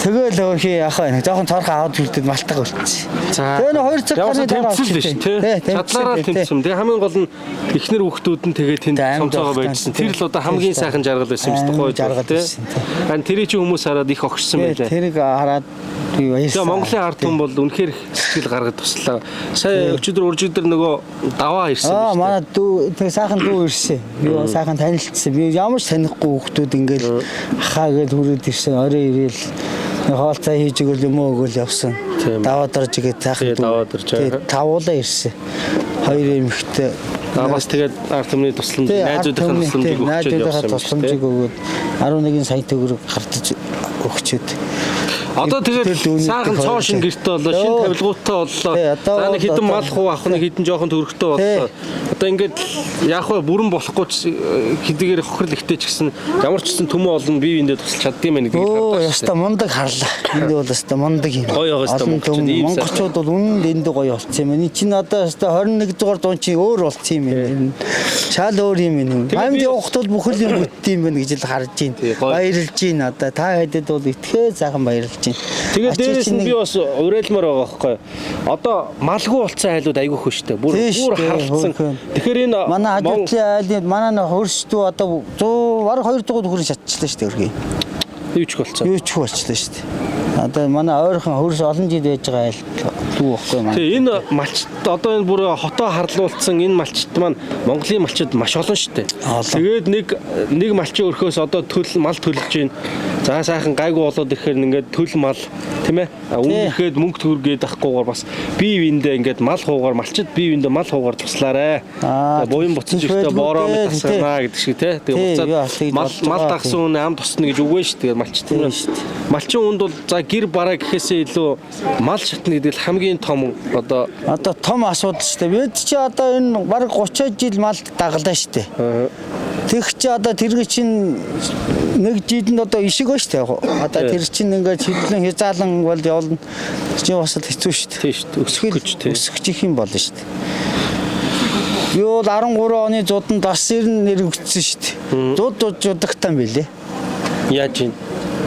Тэгэл өөрхий яах вэ? Жоохон цоорхоо аваад үлдээд малтаг үлдсэн. За. Тэгээ нэг 2 цаг гарны дараа тэмцэл биш тий. Чадлаараа тэмцсэн. Тэгээ хамгийн гол нь эхнэр хүүхдүүд нь тэгээ тэнд цомцоогоо байжсэн. Тэр л одоо хамгийн сайхан жаргал байсан юм шүү дээ. Жаргал байсан. Харин тэрийг чи хүмүүс хараад их огшсон байлаа. Тэрийг хараад би баярлсан. Тэгээ Монголын ард түмэн бол үнэхээр их сэтгэл гаргаж туслаа. Сая өчигдөр уржигдөр нөгөө даваа ирсэн шүү дээ. Манай дүү тэг сайхан дүү ирсэн. Би сайхан танилцсан. Би ямар ч танихгүй хүүхдүүд ингээл ахаа гэж хүрээд ирсэн. Орой ирээл хоолцоо хийж өгөл юм уу өгөл явсан. Даваа дорж игээд сайхан дүү. Даваа дорж. Тавуулаа ирсэн. Хоёр эмэгтэй. Бас тэгээд ард түмний тусламж, найзуудынхаа тусламжийг өгчөөд явсан. Тусламжийг өгөөд 11 сая төгрөг гардаж өгчөөд. Одоо тэгээд сайхан цоо шин гэртээ боллоо, шин тавилгуутай боллоо. За нэг хідэн мал хуу авах нэг хідэн жоохон төгрөгтэй боллоо. Одоо ингээд яах вэ? Бүрэн болохгүй ч хэдийгээр хохирол ихтэй ч гэсэн ямар ч гэсэн төмөн олон бие биендээ тусалж чаддсан юм байна гэдгийг харлаа. Ёстой мундаг харлаа. Энд бол ёстой мундаг юм. Гоё байгаа ёстой монголчууд бол үнэнд энд гоё болцсон юм. Энэ чинь одоо ёстой 21 дугаар зуун чинь өөр болцсон юм байна. Шал өөр юм байна. Амьд явахт бол бүхэл юм бүтдээ юм байна гэж л харж байна. Баярлж байна одоо. Та хэдэд бол итгэе сайхан баярлж байна. Тэгээд дээрээс нь би бас уриалмаар байгаа байхгүй. Одоо малгүй болцсон айлууд айгүй хөө штэ. Бүр бүр харалцсан. Тэгэхээр энэ манай хажуудлын айлын манай нөх хөрсдүү одоо 100 бараг 200 төгрөг шатчихлаа штэ өргөе. Юу ч болцсон. Юу ч болчлаа штэ. Одоо манай ойрхон хөрс олон жил байж байгаа айл дүү байхгүй манай. Тэгээ энэ малчт одоо энэ бүр хотоо харлуулсан энэ малчт маань Монголын малчид маш олон штэ. Тэгээд нэг малчин өрхөөс одоо төл мал төлж байна. За сайхан гайгүй болоод ирэхээр ингээд төл мал тийм ээ. Өмнөхэд мөнгө төгрөгээд авахгүйгээр бас бие биендээ ингээд мал хуугаар малчид бие биендээ мал хуугаар туслаарэ. Буян буцаж ихдээ бороо мэт тасгана гэдэг шиг тий. Тэгээ буцаад мал дагсан хүн ам тусна гэж үгүй шүү. Тэгээд малчид нь малчин хүнд бол за гэр бараа гэхээсээ илүү мал шатна гэдэг л хамгийн том одоо том асуудал шүү дээ. Бид чи одоо энэ бараг 30 жил мал дагалаа шүү дээ. Тэг чи одоо тэрэг чинь нэг жилд одоо ишиг ба шүү дээ. Одоо тэр чинь ингээд хиллэн хязаалан бол явна. Чи бас л хэцүү шүү дээ. Тийм шүү дээ. Өсөх гэж тийм. Өсөх гэх юм болно шүү дээ. Би бол 13 оны зуданд бас 90 нэрвэгдсэн шүү дээ. Зуд зудагтан билээ. Яаж юм?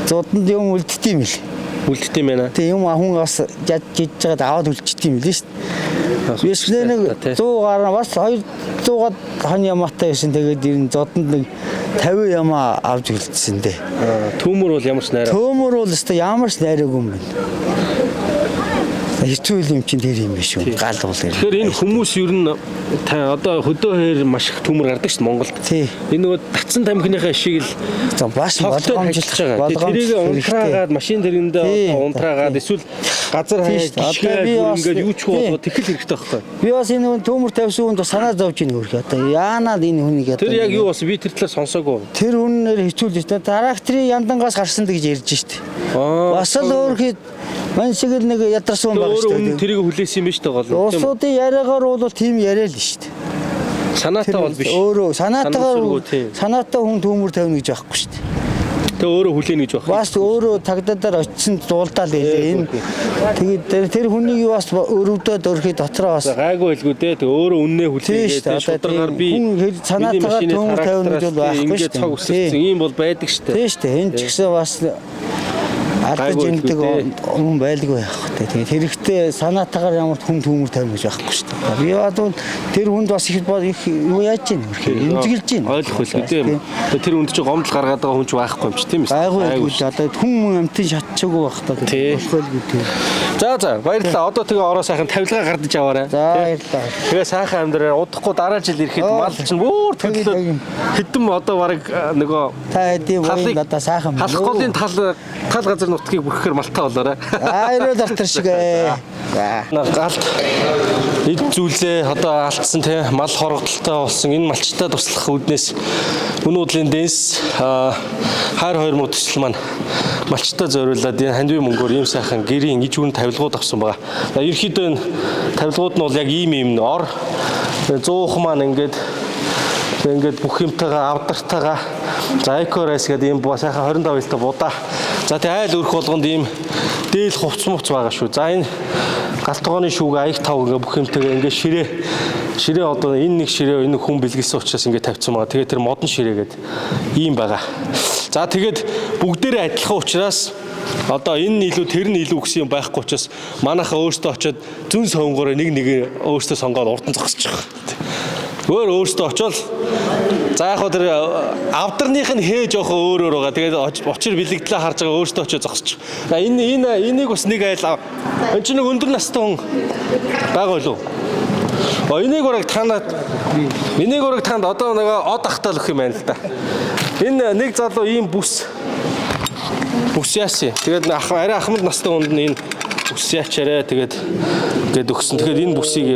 Зуданд юм үлддэм юм бил. Үлддэм юм байна. Тэг юм хүн бас жаж жиж жагаад аваад үлдчихдэм юм билээ шүү дээ. Бисмээ нэг 100 гаруй бас 200-аад хон ямаатай байсан. Тэгээд ер нь зодонд нэг 50 ямаа авч үлдсэн дээ. Төмөр бол ямар ч найраа. Төмөр бол өстой ямар ч найраагүй юм байна. Хэцүү юм чинь тэр юм биш үү? Гал бол. Тэгэхээр энэ хүмүүс ер нь одоо хөдөө хээр маш их төмөр гардаг шүү дээ Монголд. Энэ нөгөө татсан тамхиныхаа ишиг л бас болгоомжлох байгаа. Тэрийг унтраагаад машин тэргэндээ унтраагаад эсвэл Газар Тийм хаяа шүү дээ. Одоо гიშгээ би бүр бас- ингээд юу ч Тийм. болгоо тэгэл хэрэгтэй байхгүй. Би бас энэ хүн төмөр тавьсан хүнд бас санаа зовж ийн хөрх. Одоо яанаад энэ хүнийг одоо Тэр яг юу болсон би тэр талаар сонсоогүй. Тэр хүнээр хэцүүлж штэ. Тракторын яндангаас гарсан гэж ярьж штэ. Аа. Бас л өөрхий мань шиг л нэг ядарсан хүн байгаа Өөрөө үнэн штэ. тэрийг хүлээсэн юм биш үү гол нь. Тийм үү? Улсуудын яриагаар бол тийм яриа л штэ. Санаатай бол биш. Өөрөө санаатайгаар Санамсаргүй, тийм. санаатай хүн төмөр тавина гэж байхгүй штэ. Тэ өөрөө хүлээнэ гэж байх. Бас өөрөө цагдаа очисон дуулдаал байлээ. Энэ тэгээд тэр хүнийг бас өрөвдөөд өөрхий дотроо бас Гайгүй хэлгүй дээ. Тэг өөрөө үннээ Тийм хүлээгээ шүү тэ дээ. шударгаар Одоо би тийм хүн хэл санаатайгаар миний машины төмөр тавина гэж бол трактораас байхгүй ингээд шүү дээ. цог өсөрсөн. Тийм. Ийм бол байдаг шүү дээ. Тийм шүү дээ. Энэ ч гэсэн бас алдаж Гайгүй эмдэг хэлгүй хүн байлгүй яах вэ? Тэгээд хэрэгтэй санаатайгаар ямар ч хүн төмөр тавина гэж байхгүй шүү дээ. Би бол тэр хүнд бас их их юу яаж юм эмзэглэж байна. Ойлгох хэлгүй дээ. Тэр үнд чинь гомдол гаргаад байгаа хүн ч байхгүй юм чи тийм ээ. Гайгүй Гайгүй хэлгүй. Одоо хүн мөн амтын шатчаагүй байх та. Тий. Болохгүй тийм. За за баярлалаа. Одоо тэгээ ороо сайхан тавилгаа гардаж аваарай. За баярлалаа. Тэгээ сайхан амьдраа удахгүй дараа жил ирэхэд мал чинь бүр төлөлөө хэдэн одоо бараг нөгөө Та хэдийн буян одоо сайхан Халах голын тал тал газар нутгийг бүрхэхээр малтай болоорой. Аа ерөөл артар шиг ээ. За. Галт эд зүйлээ одоо алдсан те мал хорогдолтой болсон энэ малчтай туслах үүднээс Үнэн удлын дэнс хайр хоёр муу төсөл маань малчтай зориулаад энэ хандив мөнгөөр ийм сайхан гэрийн иж үн тавилгууд авсан байгаа. За ерөнхийдөө энэ тавилгууд нь бол яг ийм ийм ор 100 маань ингээд ингээд бүх юмтайгаа авдартайгаа за эко райс гэдэг ийм сайхан 25 жилтэй будаа. За тэгээ айл өрх болгонд ийм дээл хувц мувц байгаа шүү. За энэ галт тогооны шүүг аяг тав ингээ бүх юмтайгаа ингээ ширээ ширээ одоо энэ нэг ширээ энэ хүн бэлгэлсэн учраас ингээ тавьсан байгаа. Тэгээ тэр модон ширээ гэдэг ийм байгаа. За тэгээд бүгдээрээ адилхан учраас одоо энэ нь илүү тэр нь илүү гэсэн юм байхгүй учраас манайхаа өөртөө очиод зүүн сонгоороо нэг нэг өөртөө сонгоод урд нь зогсчих. Өөр өөртөө очиод за яг хөө тэр авдарных нь хээ жоохон өөр өөр байгаа. Тэгээд учир бэлэгдлээ харж байгаа өөртөө очиод зогсчих. За энэ энэ энийг бас нэг айл энэ чинь нэг өндөр настай хүн байгаа болов. О энийг ураг танаад энийг ураг танд одоо нэг од ахтал өгөх юм байна л да. Энэ нэг залуу ийм бүс бүс яасан. Тэгээд ах арай ахмад настай хүнд нь энэ бүс яачаарэ тэгээд гээд өгсөн. Тэгэхээр энэ бүсийг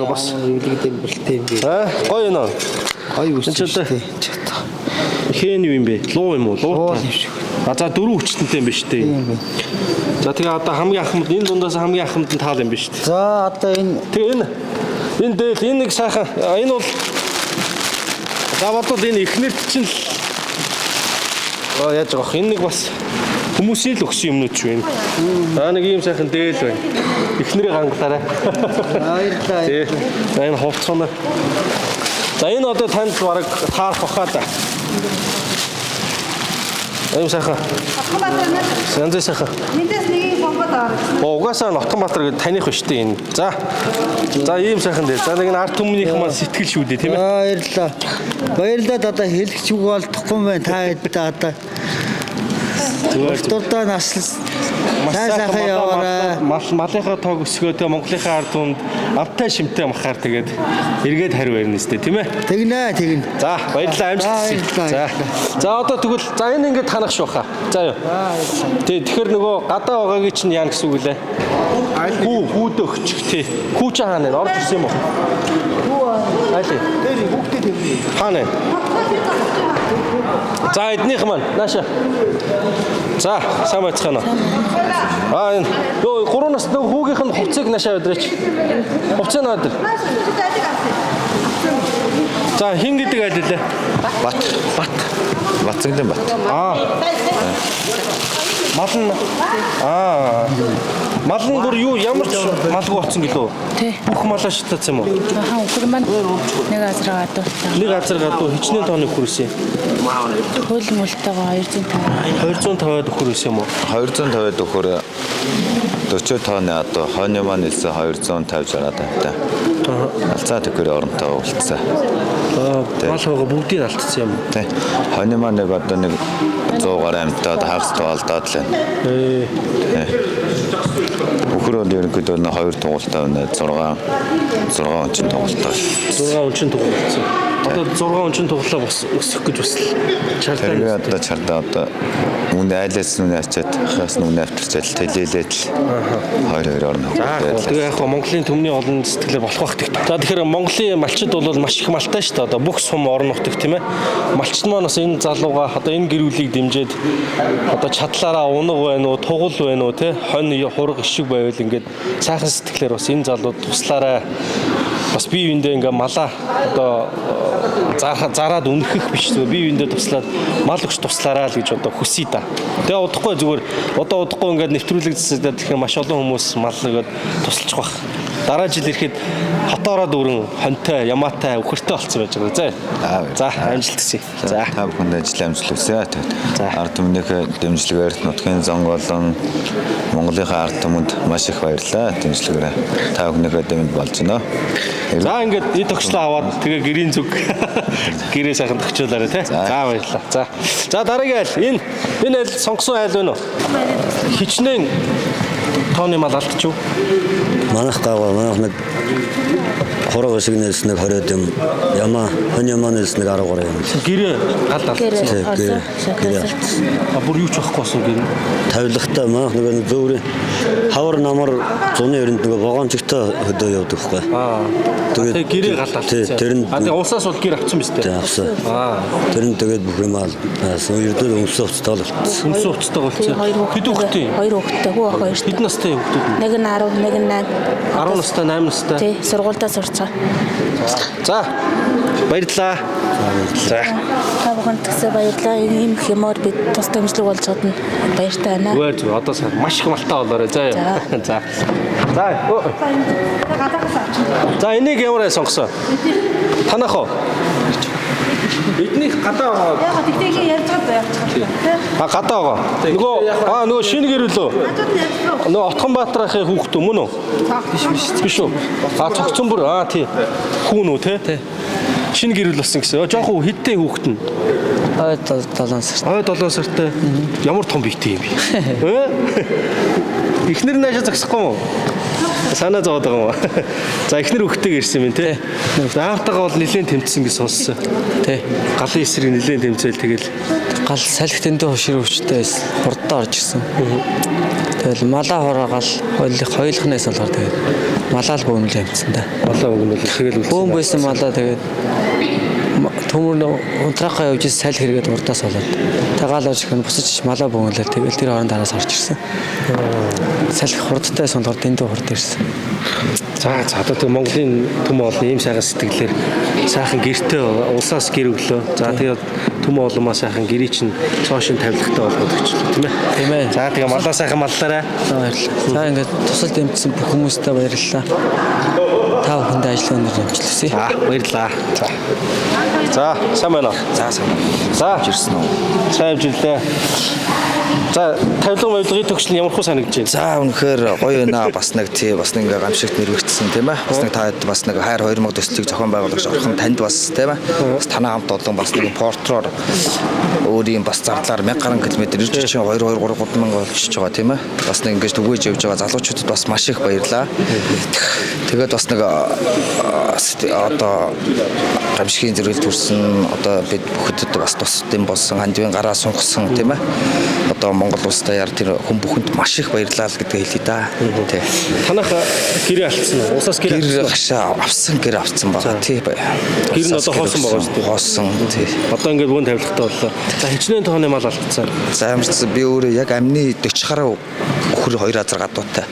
бас Эвлэгдэн бэлтэй юм би. аа гоё нөө. Гоё бүс. Энэ ч одоо хэн юу юм бэ? Луу юм уу? Луу юм шиг. А за дөрвөн хүчтэнтэй юм биш үү? Тийм байна. За тэгээ одоо хамгийн ахмад энэ дундаас хамгийн ахмад нь таал юм биш үү? За одоо энэ Тэгээ энэ энэ дээл энэ нэг сайхан энэ бол за бодвол энэ эхнэрт чинь л аа яаж байгаа вэ? Энэ нэг бас хүмүүсийн л өгсөн юмнууд шүү энэ. За нэг ийм сайхан дээл байна. Эхнэрийг хангалаарай. Баярлалаа. Тий. За энэ хувцас. За энэ одоо танд бараг таарах баха да. Ийм сайхан. Янз сайхан. Эндээс нэгийг сонгоод аваарай. Оо угаасаа Нотонбаатар гэдэг таних биш үү энэ. За. За ийм сайхан дээр. За нэг нь ард түмнийх маань сэтгэл шүү дээ тийм ээ. Баярлалаа. Баярлалаа одоо хэлэх ч үг олдохгүй юм байна. Та хэд одоо Зүгээр. дурдаа наслас. Маш Сайн сайхан яваарай. Мал малынхаа тоог өсгөө те Монголынхаа ард түмэнд амтай шимтэй махаар тэгээд эргээд хариу барина сте тийм ээ. Тэгнэ тэгнэ. За баярлалаа амжилт хүсье. За. За одоо тэгвэл за энэ ингээд танах шүү хаа. За юу. Тий тэгэхээр нөгөө гадаа байгаагийн чинь яана гэсэн үг лээ. Хүү хүүдэ өгчих тий. Хүү чи хаана вэ? Орж ирсэн юм уу? Айл. Тэр хүүхдээ тавина. Хаана вэ? За эднийх маань нааша. За сайн байцгаана уу. Аа энэ нөгөө гурван нас нөгөө хүүгийнх нь хувцыг наашаа өдрөөч. Хувцыг наад. За хин гэдэг айл лээ? Бат. Бат. Батцангийн бат. Аа. Мал нь аа. Мал нь бүр юу ямар ч малгүй болсон гэлөө. Тий. Бүх малаа шатаасан юм уу? Аха үхэр маань нэг азар гадууртай. Нэг газар гадуу хичнээн тооны үхэр байсан юм. Хөл мөлтэйгоо 250. 250-аад үхэр байсан юм уу? 250-аад үхэр 40 тооны адуу хойны маань хэлсэн 250 60 тавтай. Алцаа төхөр оронтой уулцсан. Аа, мал хойгоо бүгдийг алдсан юм. Тий. Хойны маань нэг одоо нэг 100 гаруй амьтад хагас тоолдоод л байна. Ээ. Үхэр бол ерөнхийдөө нэг 2 тугуултай байна. 6 6 ончин тугуултай. 6 ончин тугуулсан. Одоо 6 ончин туглаа бас өсөх гэж бас чарлаа. Тэр одоо чардаа одоо үн айлаас нь ачаад хаас нь үн авчирчаал тэлээлээд л. 22 орон За тэгээ яг Монголын төмний олон сэтгэлээр болох байх тэгт. За тэгэхээр Монголын малчид бол маш их малтай шүү дээ. Одоо бүх сум орон нутаг тийм ээ. Малчид маань бас энэ залууга одоо энэ гэр бүлийг дэмжиж одоо чадлаараа унаг байна уу, тугал байна уу те, хонь хураг ишиг байвал ингээд сайхан сэтгэлээр бас энэ залууд туслаарай. Бас бие биендээ ингээ малаа одоо зараад үнэхэх биш зүгээр бие биендээ туслаад мал өгч туслаарай л гэж одоо хүсье да. Тэгээ удахгүй зүгээр одоо удахгүй ингээд нэвтрүүлэгдсэн тэгэхээр маш олон хүмүүс мал нэгэд тусалчих бах. Дараа жил ирэхэд хотоороо дүүрэн хонтой, ямаатай, үхэртэй болцсон байж байгаа. За. За, амжилт хүсье. За, та бүхэнд ажил амжилт хүсье. Ард түмнийхээ дэмжлэгээр нутгийн зонг болон Монголынхаа ард түмэнд маш их баярлалаа. Дэмжлэгээрээ та бүхнийхээ дэмэнд болж байна. За, ингээд эд тогшлоо аваад тэгээ гэрийн зүг гэрээ сайхан тогтчуулаарай тий. За, баярлалаа. За. За, дараагийн айл. Энэ айл сонгосон айл байна уу? Хичнээн тооны мал алдчих уу? Манайх гаваа манайх нэг хураг хэсэгнээс нэг 20 юм ямаа хонь ямаанаас нэг 13 юм. Гэрээ галд алдсан. Гэрээ алдсан. А бүр юу ч байхгүй болсон гэр. Тавилгатай манайх нэг зөөврийн хавар намар зуны өрөнд нэг вагончигтай хөдөө явдаг хгүй. Аа. Тэгээд гэрээ галд алдсан. Тэр нь А тэгээд улсаас бол гэр авсан биз дээ. Авсан. Аа. Тэр нь тэгээд бүх юм алсан. Ердөө өмсөн хувцастай л болцсон. Өмсөн хувцастай болцсон. Хэд хүүхэдтэй? Хоёр хүүхэдтэй. Хүү ах хоёртой. Хэд настай хүүхдүүд нь? Нэг нь 10, нэг нь 8. 10 настай, 8 настай. Тий, сургуульдаа сурцгаа. За. Баярлалаа. За. Та бүхэнд тэгсээ баярлалаа. Ийм их юмор бид тус дэмжлэг болж байгаад нь баяртай байна. Зүгээр зүгээр одоо маш их малтай болоорой. За. За. За. За, энийг ямар ай сонгосон? Танах уу? Эднийх гадаа байгаа. Яг тэгтэйгээ ярьж байгаа явчих. А гадаа байгаа. Нөгөө нөгөө шинэ гэр үлөө. Нөгөө Отгонбаатар ахын хүүхэд мөн үү? Биш биш. Биш үү? А цогцсон бүр аа тий. Хүүн үү те? Шинэ гэр бүл болсон гэсэн. Жохон хэдтэй хүүхэд нь? Ой 7 сартай. Ой 7 сартай. Ямар том биетэй юм бэ? Эхнэр наашаа зогсохгүй юм уу? Санаа зовоод байгаа юм уу? За эхнэр хүүхдтэйг ирсэн юм те. Аавтайгаа бол нэлээд тэмцсэн гэж сонссон. Тий. Галын эсрэг нэлээд тэмцээл тэгэл. Гал салхи тэндээ хошир өвчтэй байсан. Хурдтай орж ирсэн. Тэгэл малаа хураагаал хоёулахнаас болохоор тэгээд малаа л бөөнөл амтсан да. Малаа бөөнөл тэгэл үлдсэн. Бөөн байсан малаа тэгээд төмөр унтраахаа явж салхи хэрэгэд урдаас болоод тагаал орж ихэн буцаж малаа бөөнлөө тэгэл тэр хооронд араас орж ирсэн. Салхи хурдтай байсан болохоор дэндүү хурд ирсэн. За за одоо тэг Монголын төм олон ийм сайхан сэтгэлээр сайхан гэрте улсаас гэр өглөө. За тэгээд төм олонмаа сайхан гэрээ чинь цоошин тавилгатай болгоод өгчлээ тийм ээ. Тийм ээ. За тэгээ малаа сайхан маллаарай. За баярлалаа. За ингээд тусал дэмжсэн бүх хүмүүстээ баярлалаа. Та бүхэндээ ажлын өндөр амжилт хүсье. За баярлалаа. За. За сайн байна уу? За сайн байна. За ирсэн үү? Сайн амжилтлаа. За тавилга мавилгын төгсөл нь ямар хөө санагдаж байна? За үнэхээр гоё байна. Бас нэг тий бас нэг ингээ гамшигт нэрвэгдсэн тийм ээ. Бас нэг та хэд бас нэг хайр 2000 төслийг зохион байгуулагч орхон танд бас тийм ээ. Бас танаа хамт олон бас нэг портроор өөрийн бас зардлаар 1000 гаруй километр ирж чинь 2 2 3 3 мянга болчихж байгаа тийм ээ. Бас нэг ингэж түгээж явж байгаа залуучуудад бас маш их баярлаа. Тэгээд бас нэг одоо гамшигын зэрэгэл төрсэн одоо бид бүхэдэд бас тус дэм болсон хандивын гараа сунгасан тийм ээ. Одоо Монгол улс даяар тэр хүн бүхэнд маш их баярлалаа л гэдгээ хэлье да. Тий. Танах гэрээ алдсан уу? Улсаас гэр гэр гашаа авсан гэр авсан байгаа. Тий. Гэр нь одоо хоосон байгаа шүү дээ. Хоосон тий. Одоо ингээд бүүн тавилгатай боллоо. За хичнээн тооны мал алдсан. За ямарч би өөрөө яг амны 40 гаруй үхэр хоёр азар гадуутай.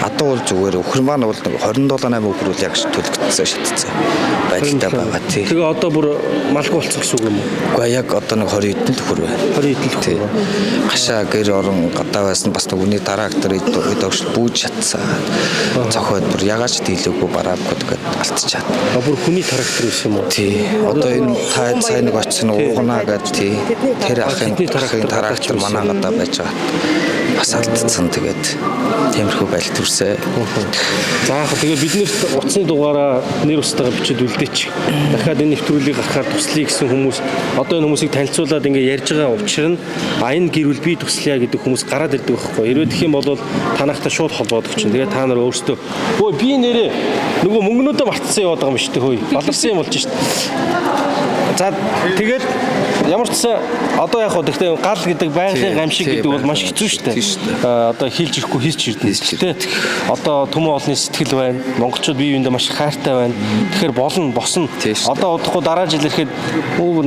Адуу бол зүгээр үхэр маань бол 27 8 үхэр бол яг төлөгдсөн шатцсан байдалтай байгаа тий. Тэгээ одоо бүр малгүй болсон гэсэн үг юм уу? Үгүй яг одоо нэг 20 хэдэн л үхэр байна. 20 хэдэн л үхэр. Гашаа гэр орон гадаа байсан бас нэг үний трактор эд огш бүүж шатсан. Цохиод бүр ягаач дийлээгүй бараагүй тэгээд алдчихад. А бүр хүний трактор байсан юм уу? Тий. Одоо энэ та сайн нэг очсон уугнаа гэж тий. Тэр ахын трактор манай гадаа байж байгаа. Бас алдсан тэгээд тиймэрхүү байдал төрсөө. За яг тэгээд биднэрт утасны дугаараа нэр устдаа бичээд үлдээч. Дахиад энэ нэвтрүүлгийг гаргахаар туслая гэсэн хүмүүс одоо энэ хүмүүсийг танилцуулаад ингээ ярьж байгаа учир нь а энэ гэр бүл би туслая гэдэг хүмүүс гараад ирдэг байхгүй. Хэрвээ тэгэх юм бол танахтай шууд холбоодог чинь. Тэгээд та нар өөрсдөө өө би нэрээ нөгөө мөнгнүүдээ мартсан яваад байгаа юм шүү дээ хөөе. Баларсан юм болж шүү дээ. За тэгээд Ямар ч гэсэн одоо яг хөө гэхдээ гал гэдэг байгалийн гамшиг гэдэг бол маш хэцүү шүү дээ. Одоо хилж ирэхгүй хийч ирдэ. Гэхдээ одоо төмөн олны сэтгэл байна. Монголчууд бие биендээ маш хайртай байна. Тэгэхээр болно, босно. Одоо удахгүй дараа жил ирэхэд үү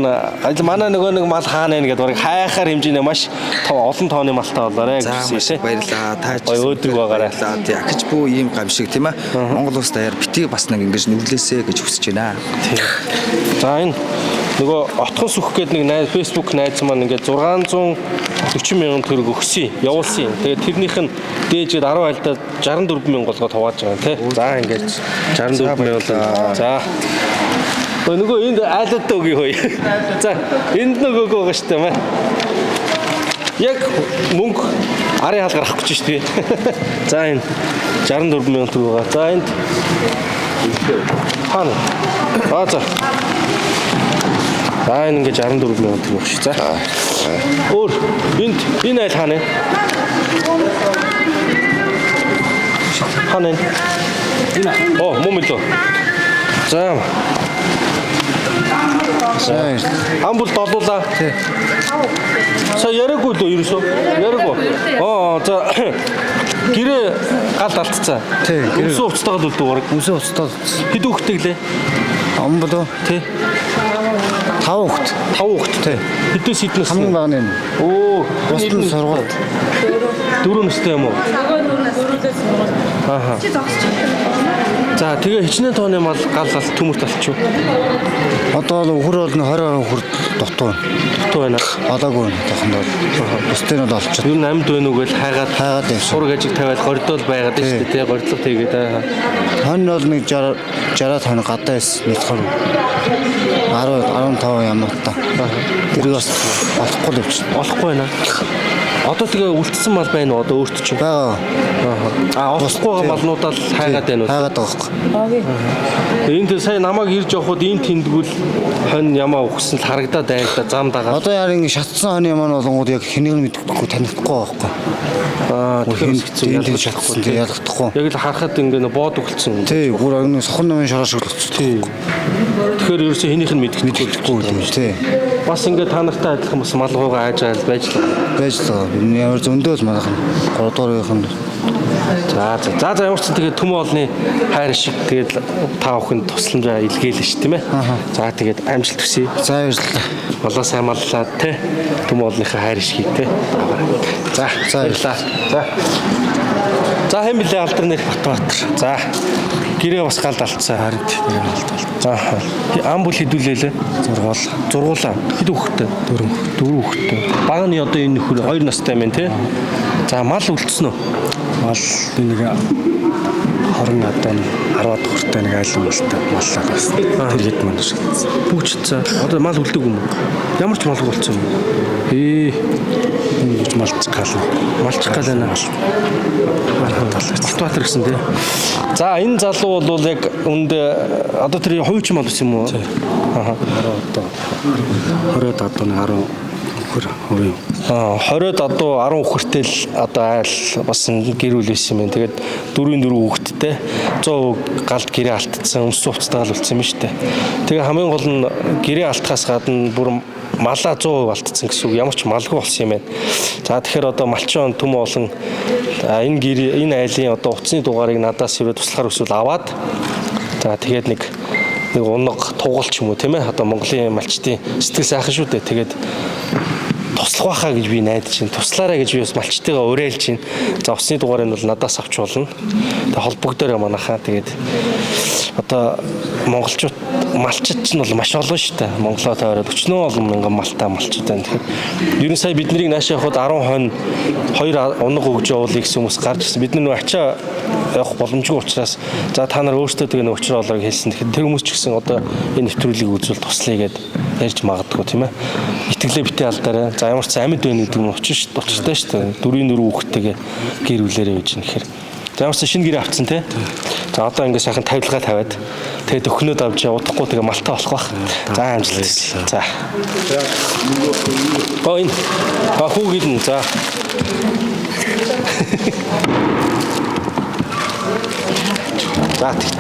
манай нөгөө нэг мал хаана байна гэдээ барыг хайхаар хэмжээний маш олон тооны малтай болоорой гэж хүсье. Баярлалаа. Та ч өөдрөг байгаарай. Тий, ахиж бүү ийм гамшиг тийм ээ. Монгол улс даяар битгий бас нэг ингэж нүглээсэ гэж хүсэж байна. За энэ нөгөө отхон сүх гээд нэг найз Facebook найз маань ингээд 640 мянган төгрөг өгсөн, явуулсан. Тэгээд тэрнийх нь дээжээд 10 айлдаа 64 мянга болгоод хувааж байгаа юм тий. За ингээд 64 мянга бол за. Нөгөө энд айлуудаа өгье хөөе. За энд нөгөөгөө байгаа шүү дээ маа. Яг мөнгө арын хаал гарах гэж шүү дээ. За энэ 64 мянган төгрөг байгаа. За энд хаана? Аа за. За энэ ингээ 64 мянган төгрөг шүү. За. Өөр энд энэ айл хаана? Хаана? Энэ. Оо мөн мөлөө. За. Ам бол долуулаа. Тий. За яриаггүй лөө ерөөсөө. Яриаггүй. Аа за гэрээ галд алдцаа. Тий. Өмсөн хувцастайгаа л үлдээ бараг. Өмсөн хувцастай л. Хэд хүүхэдтэй гэлээ? Ам болоо. Тий. 5 хүүхэд. 5 хүүхэд. Тий. Хэдээс хэд насны? Хамгийн бага нь. Оо, бусд нь сургууль. 4 настай юм уу? Нөгөө дөрөвлөөс сургууль. Ааха. Чи зогсож байна. За тэгээ хичнээн тооны мал гал ал төмөрт алчих. Одоо бол өхөр бол 20 өхөр дутуу. Дутуу байна. Олоогүй байна тохонд бол. Бусдыг нь бол олчиход. Ер нь амьд байна уу гэж хайгаад явсан. Сураг ажиг тавиад гордол байгаад шүү дээ тий гордлого хийгээд аа. Хонь бол нэг 60 60 тонн гадаа байсан мэдхэр 10 15 ямар та. Тэрийг бас олохгүй л явчихна. Олохгүй байна. Одоо тэгээ үлдсэн мал байна уу одоо өөрт чинь? Байгаа. Аа олохгүй байгаа малнуудаа л хайгаад байна уу? Хайгаад байгаа байхгүй. Энд сая намайг ирж явхад энэ тэндгүүл хонь ямаа өгсөн л харагдаад байна л да зам дагаад. Одоо яар ингэ шатсан хонь ямаа нь болонгууд яг хэнийг нь мэдэхгүй танихдаггүй байхгүй. Аа тэгэхээр хэцүү энэ тэнд шатсан тий ялгахдаггүй. Яг л харахад ингэ боод өгөлцсөн. Тий бүр нэг сохор номын шороо шиг л болчихсон. Тий. Тэгэхээр ерөөсөө хэнийх нь мэдэхгүй юм тий. Бас ингэ та нартай адилхан бас мал гуйгаа айж айл байж л байгаа. Байж л байгаа. Бид ямар зөндөө л манайх нь 3 дугаар үеийнх нь За за за за ямар ч сан тэгээд төмөн олны хайр шиг тэгээд та бүхэнд тусламжаа илгээлээ ш тийм ээ. За тэгээд амжилт хүсье. За баярлалаа. Болоо сайн маллаа те. Төмөн олныхаа хайр шигийг те. За за баярлалаа. За. За хэн блэ алдар нэр Батбаатар. За гэрээ бас галд алдсан. Харин гэрээ галд алдсан. Аа. Ам бүл хэдүүлээ лээ? Зургуул. Зургуулаа. Хэд хүүхэдтэй? Дөрөв. Дөрөв хүүхэдтэй. Бага нь одоо энэ нөхөр 2 настай юм те. За мал үлдсэн үү? Мал нэг 20 одоо 10 дугаартай нэг айлын малтай маллаа байсан. Тэр хэд маань шигдсэн. Бүгчцээ. Одоо мал үлдэг юм уу? Ямар ч малгүй болсон юм. Ингэж малчих гал. Малчих гал байна. Батбаатар гэсэн тий. За энэ залуу бол яг үндэ одоо тэр хуучин мал байсан юм уу? Аа. Одоо 20 одоо 10 үхэр хувийн. Аа 20 адуу 10 үхэртэй л одоо айл бас гэр бүл байсан юм байна. Тэгээд 4-4 хүүхэдтэй 100% галд гэрээ алтцсан, өмссөн хувцастайгаа л үлдсэн юм шүү дээ. Тэгээ хамгийн гол нь гэрээ алтахаас гадна бүр малаа 100% алдсан гэсэн үг ямар ч малгүй болсон юм байна. За тэгэхээр одоо малчин төм олон энэ гэр энэ айлын одоо утасны дугаарыг надаас ирээ туслахаар хүсвэл аваад за тэгээд нэг унаг тугалч юм уу тийм ээ одоо Монголын малчдын сэтгэл сайхан шүү дээ. Тэгээд туслах байхаа гэж би найдаж байна. Туслаарай гэж би бас малчтайгаа уриалж байна. За усны дугаарыг бол надаас авч болно. Тэгээ холбогдоорой манайхаа. Тэгээд одоо монголчууд малчид ч нь бол маш олон шүү дээ. Монголоо тойроод өчнөө олон мянган малтай малчид байна. Тэгэхээр ер нь сая бид нарыг наашаа явахад 10 хонь 2 унаг өгж явуулъя гэсэн хүмүүс гарч ирсэн. Бид нар нөө ачаа явах боломжгүй учраас за та нар өөрсдөө тэгээ нөө өчрөө олоог хэлсэн. Тэгэхээр тэр хүмүүс ч гэсэн одоо энэ нэвтрүүлгийг үзвэл туслая гэд ярьж магадгүй тийм ээ. Итгэлээ битээ алдаарай. За ямар ч амьд байна гэдэг нь учир шүү дээ. Учиртай шүү дээ. 4-4 хүүхэдтэйгээ гэр бүлээрээ байж юм гэхээр. За ямар ч шинэ гэрээ авцсан тий. За одоо ингээ сайхан тавилгаа тавиад тэгээ төхнөөд авч удахгүй тэгээ малтай болох бах. За амжилт. За. Оо энэ. А хүүхэд нь за. За тэгт.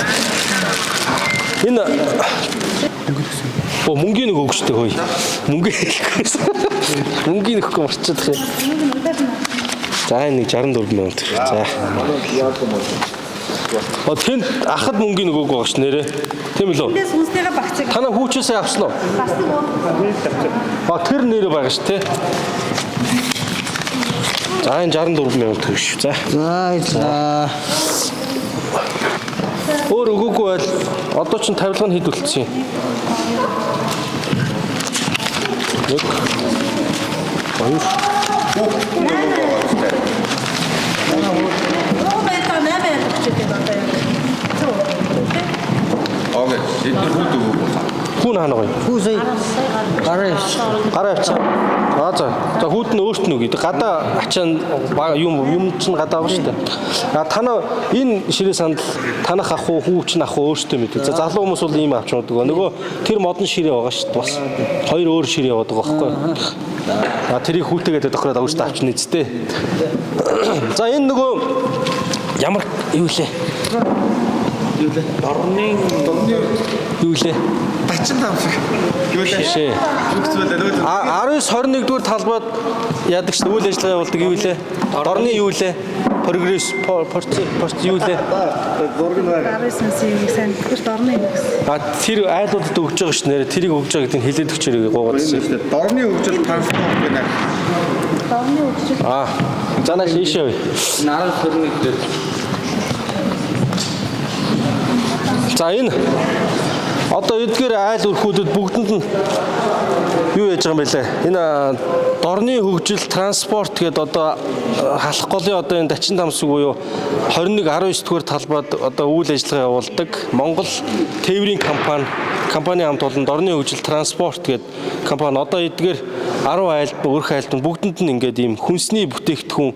Энэ Оо мөнгөний нэг өгчтэй хөөе. Мөнгө хэлэхгүйсэн. Мөнгөний өгөхгүй марччих юм. За энэ нэг 64 мянга төгрөг. За. Оо тэнд ахад мөнгөний нэг өгөөг байгаа ш нэрээ. Тийм л үү? Эндээс хүнснийгээ багцыг. Танаа хүүчээсээ авсан уу? Бас нэг А тэр нэрээ байгаа ш тэ. За энэ 64 мянга төгрөг шүү. За. За баярлалаа. Өөр өгөөгүй байл одоо чинь тавилга нь хэд үлдсэн юм? 1 2 Оо байлаа 8 айлг өгч байгаа одоо яг. Зөв. Окей. Эдгээр хүүд өгөөгүй. Хүү наана гоё. Хүү сая гараа явчих. Гараа явцсан. Аа за. За хүүд нь өөрт нь өгье. Гадаа ачаан юм юм чинь гадаа байгаа шүү дээ. А танаа энэ ширээ сандал танах ах уу хүү чинь ах уу өөртөө мэдээ. За залуу хүмүүс бол ийм авч явдаг. Нөгөө тэр модон ширээ байгаа шүү дээ бас. Хоёр өөр ширээ яваад байгаа байхгүй юу? А тэрийг хүүтэйгээ тохироод өөртөө авч нэцтэй. За энэ нөгөө ямар юу лээ? Юу лээ? Дорны юу лээ? Дачин тамшиг. Юу лээ? Шээ. Нүгц байлаа. А 19 21 дугаар талбайд яадаг чинь үйл ажиллагаа явуулдаг юу лээ? Дорны юу лээ? Прогресс порц юу лээ? Зураг нь байна. 19 сая сайн тэр дорны юм гэсэн. А тэр айлуудад өгж байгаа ш нэрэ тэрийг өгж байгаа гэдгийг хэлээд өгчээрэй гоогаад. Дорны хөгжил транспорт гэнэ. Дорны хөгжил. А за нааш ийшээ үе. 19 21 дээр. За энэ одоо эдгээр айл өрхүүдэд бүгдэнд нь юу яаж байгаа юм бэ лээ? Энэ дорны хөгжил транспорт гэдэг одоо халах голын одоо энэ дачин тамсаг буюу 21 19 дугаар талбайд одоо үйл ажиллагаа явуулдаг Монгол тээврийн компани хамт олон дорны хөгжил транспорт гэдэг компани одоо эдгээр 10 айлд өрх айлд бүгдэнд нь ингээд ийм хүнсний бүтээгдэхүүн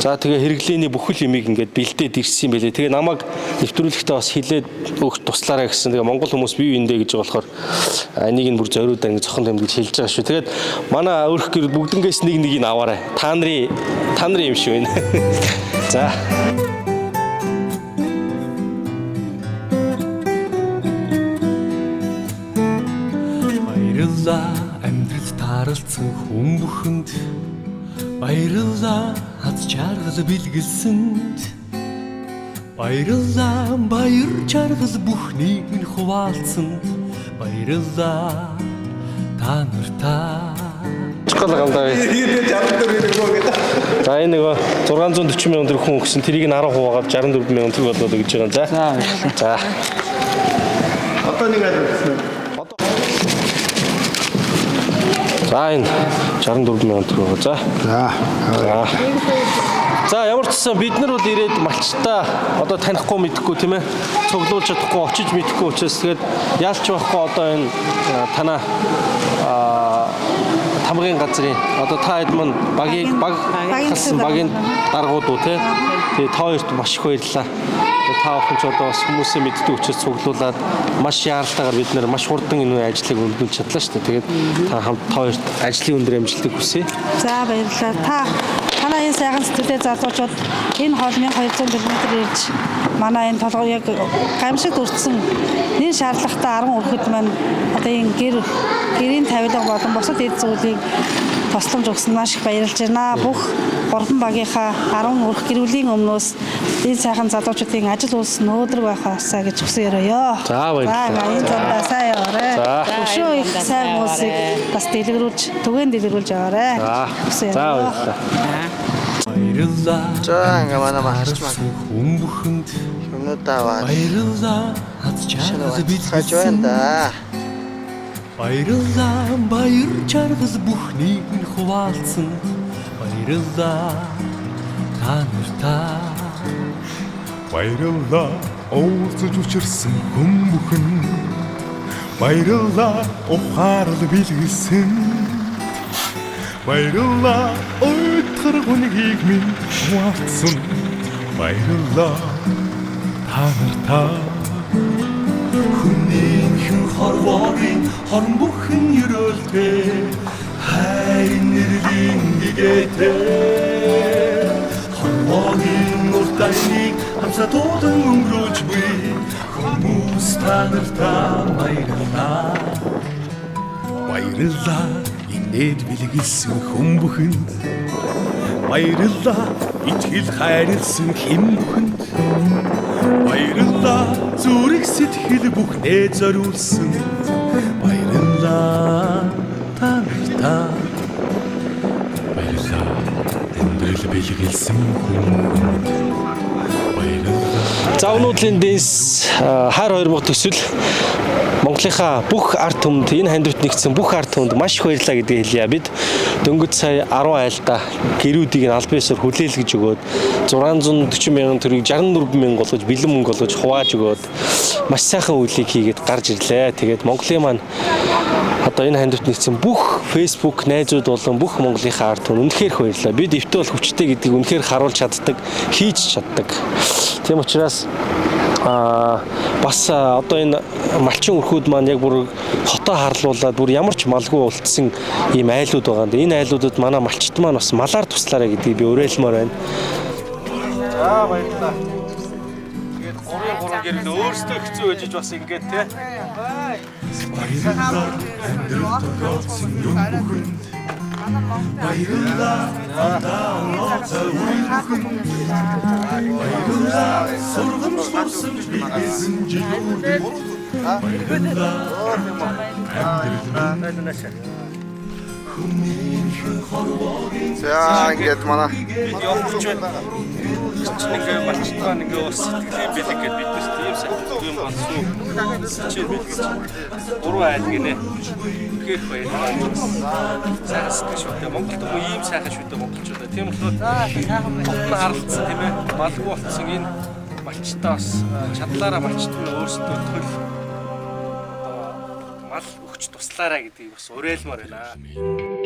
за тэгээ хэрэглээний бүхэл юмыг ингээд бэлдээд ирсэн юм байлээ. Тэгээ намайг нэвтрүүлэхдээ бас хилээд өгч туслаарай гэсэн. Тэгээ монгол хүмүүс бие биендээ гэж болохоор энийг нь бүр зориудаа ингээд зохон тамиг гэж хэлж байгаа шүү. Тэгээд манай өрх гэр бүгднгээс нэг нэгийг аваарай. Та нарын юм шүү энэ. За. Баярлалаа амьдрал тааралцсан хүн бүхэнд. Баярлалаа аз жаргал бэлгэлсэнд. Баярлалаа баяр жаргал бүхнийг минь хуваалцсанд. Баярлалаа та нартаа. Чухал гамдаа. За энэ нөгөө 640 мянган төгрөг хүн өгсөн тэрийг нь 10 хуваагаад 64 мянган төгрөг болоод өгч байгаа. За. За. Одоо нэг айл өгсөн. За энэ 64 мянган төгрөг. За. За. За. За ямар ч гэсэн бид нар бол ирээд малчтаа одоо танихгүй мэдэхгүй тийм ээ цуглуулж чадахгүй очиж мэдэхгүй учраас тэгээд яалч байхгүй одоо энэ танаа тамгын газрын одоо та хэд мань багийг баг хасан багийн даргууд уу тий. Тэгээ та хоёрт маш их баярлалаа. Та бүхэн ч одоо бас хүмүүсээ мэддэг учраас цуглуулад маш яаралтайгаар бид нэр маш хурдан энэ ажлыг өндөрлөж чадлаа шүү дээ. Тэгээд та хамт та хоёрт ажлын өндөр амжилтыг хүсье. За баярлалаа. Та танай энэ сайхан сэтгэлээ залуучууд энэ хоол 1200 км ирж манай энэ толгой яг гамшигт өртсөн энэ шаардлагатай 10 өрхөд маань одоо энэ гэрийн тавилга болон бусад эд зүйлийг тусламж өгсөн маш их баярлж байна. Бүх 3 багийнхаа 10 өрх гэр бүлийн өмнөөс энэ сайхан залуучуудын ажил үйлс нөөдрөг байх байсаа гэж хүсэн өрөөё. За баярлалаа. За энэ замдаа сайн яваарай. Өшөө их сайн хүмүүсийг бас дэлгэрүүлж, түгээн дэлгэрүүлж яваарай. За баярлалаа. Баярлалаа. За ингээ манай малч маань хүн бүхэнд юмнуудаа аваад баярлалаа. Аз жаргал хаж байна да. Баярлалаа баяр жаргал бүхнийг минь хуваалцсанд. Баярлалаа та нартаа. Баярлалаа уулзаж учирсан хүн бүхэн. Баярлалаа ухаарл бэлгэлсэн. Баярлалаа уйтгар хүнгийг минь хуваалцсан. Баярлалаа та нартаа. Хүнийхэн хорвоогийн хорон бүхэн ерөөлтэй хайр нэрлийн гэгээтэй хорвоогийн урт аянийг хамсаа туулан өнгөрүүлж буй хүмүүс та нартаа баярлалаа. Баярлалаа инээд бэлгэлсэн хүн бүхэнд. Баярлалаа итгэл хайрлсан хэн бүхэнд. Баярлалаа зүрх сэтгэл бүхнээ зориулсан. Баярлалаа та нартай. Баярлалаа амьдрал бэлгэлсэн хүн бүхэнд. Баярлалаа. За өнөөдрийн дэнс хайр хоёр мөх төсөл Монголынхаа бүх ард түмэнд энэ хандивт нэгдсэн бүх ард түмэнд маш их баярлалаа гэдгийг хэлье. Бид дөнгөж сая 10 айлда гэрүүдийг нь албан ёсоор хүлээлгэж өгөөд 640 мянган төгрөгийг 64 мянга болгож бэлэн мөнгө болгож хувааж өгөөд маш сайхан үйлийг хийгээд гарч ирлээ. Тэгээд Монголын маань одоо энэ хандивт нэгдсэн бүх Facebook найзууд болон бүх Монголынхаа ард түмэн үнэхээр их баярлалаа. Бид эвтэй бол хүчтэй гэдгийг үнэхээр харуулж чаддаг, хийж чаддаг. Тийм учраас бас одоо энэ малчин өрхүүд маань яг бүр хотоо харлуулад бүр ямар ч малгүй үлдсэн ийм айлууд байгаа юм. Энэ айлуудад манай малчт маань бас малаар туслаарай гэдгийг би уриалмаар байна. За баярлалаа. Тэгээд 3-3 гэрэл өөрсдөө хэцүү байж бас ингээд те. Баярлалаа амьдрал тохиолдсон юм бүхэнд. Баярлалаа алдаа үе бүхэнд. Баярлалаа сургамж дурсамж биелсэн жилүүдэд. Баярлалаа амьдрал минь. За ингээд манай явах гэж байна. Чинь ингээ малчтгаа ингээ бас сэтгэлийн бэлэг гэдээ бид нар тийм сайхан юм болсон. Чинь бэлгэж гурван айл гинэ. Үнэхээр их баярлалаа. Сайхан сэтгэл шүү дээ. Монголд хүмүүс ийм сайхан шүү дээ монголчуудаа. Тийм болохоор хотын харалцсан тийм ээ. Малгүй болцсон энэ малчтаа бас чадлаараа малчт нь өөрсдөө төл одоо мал өгч туслаарай гэдгийг бас уриалмаар байна.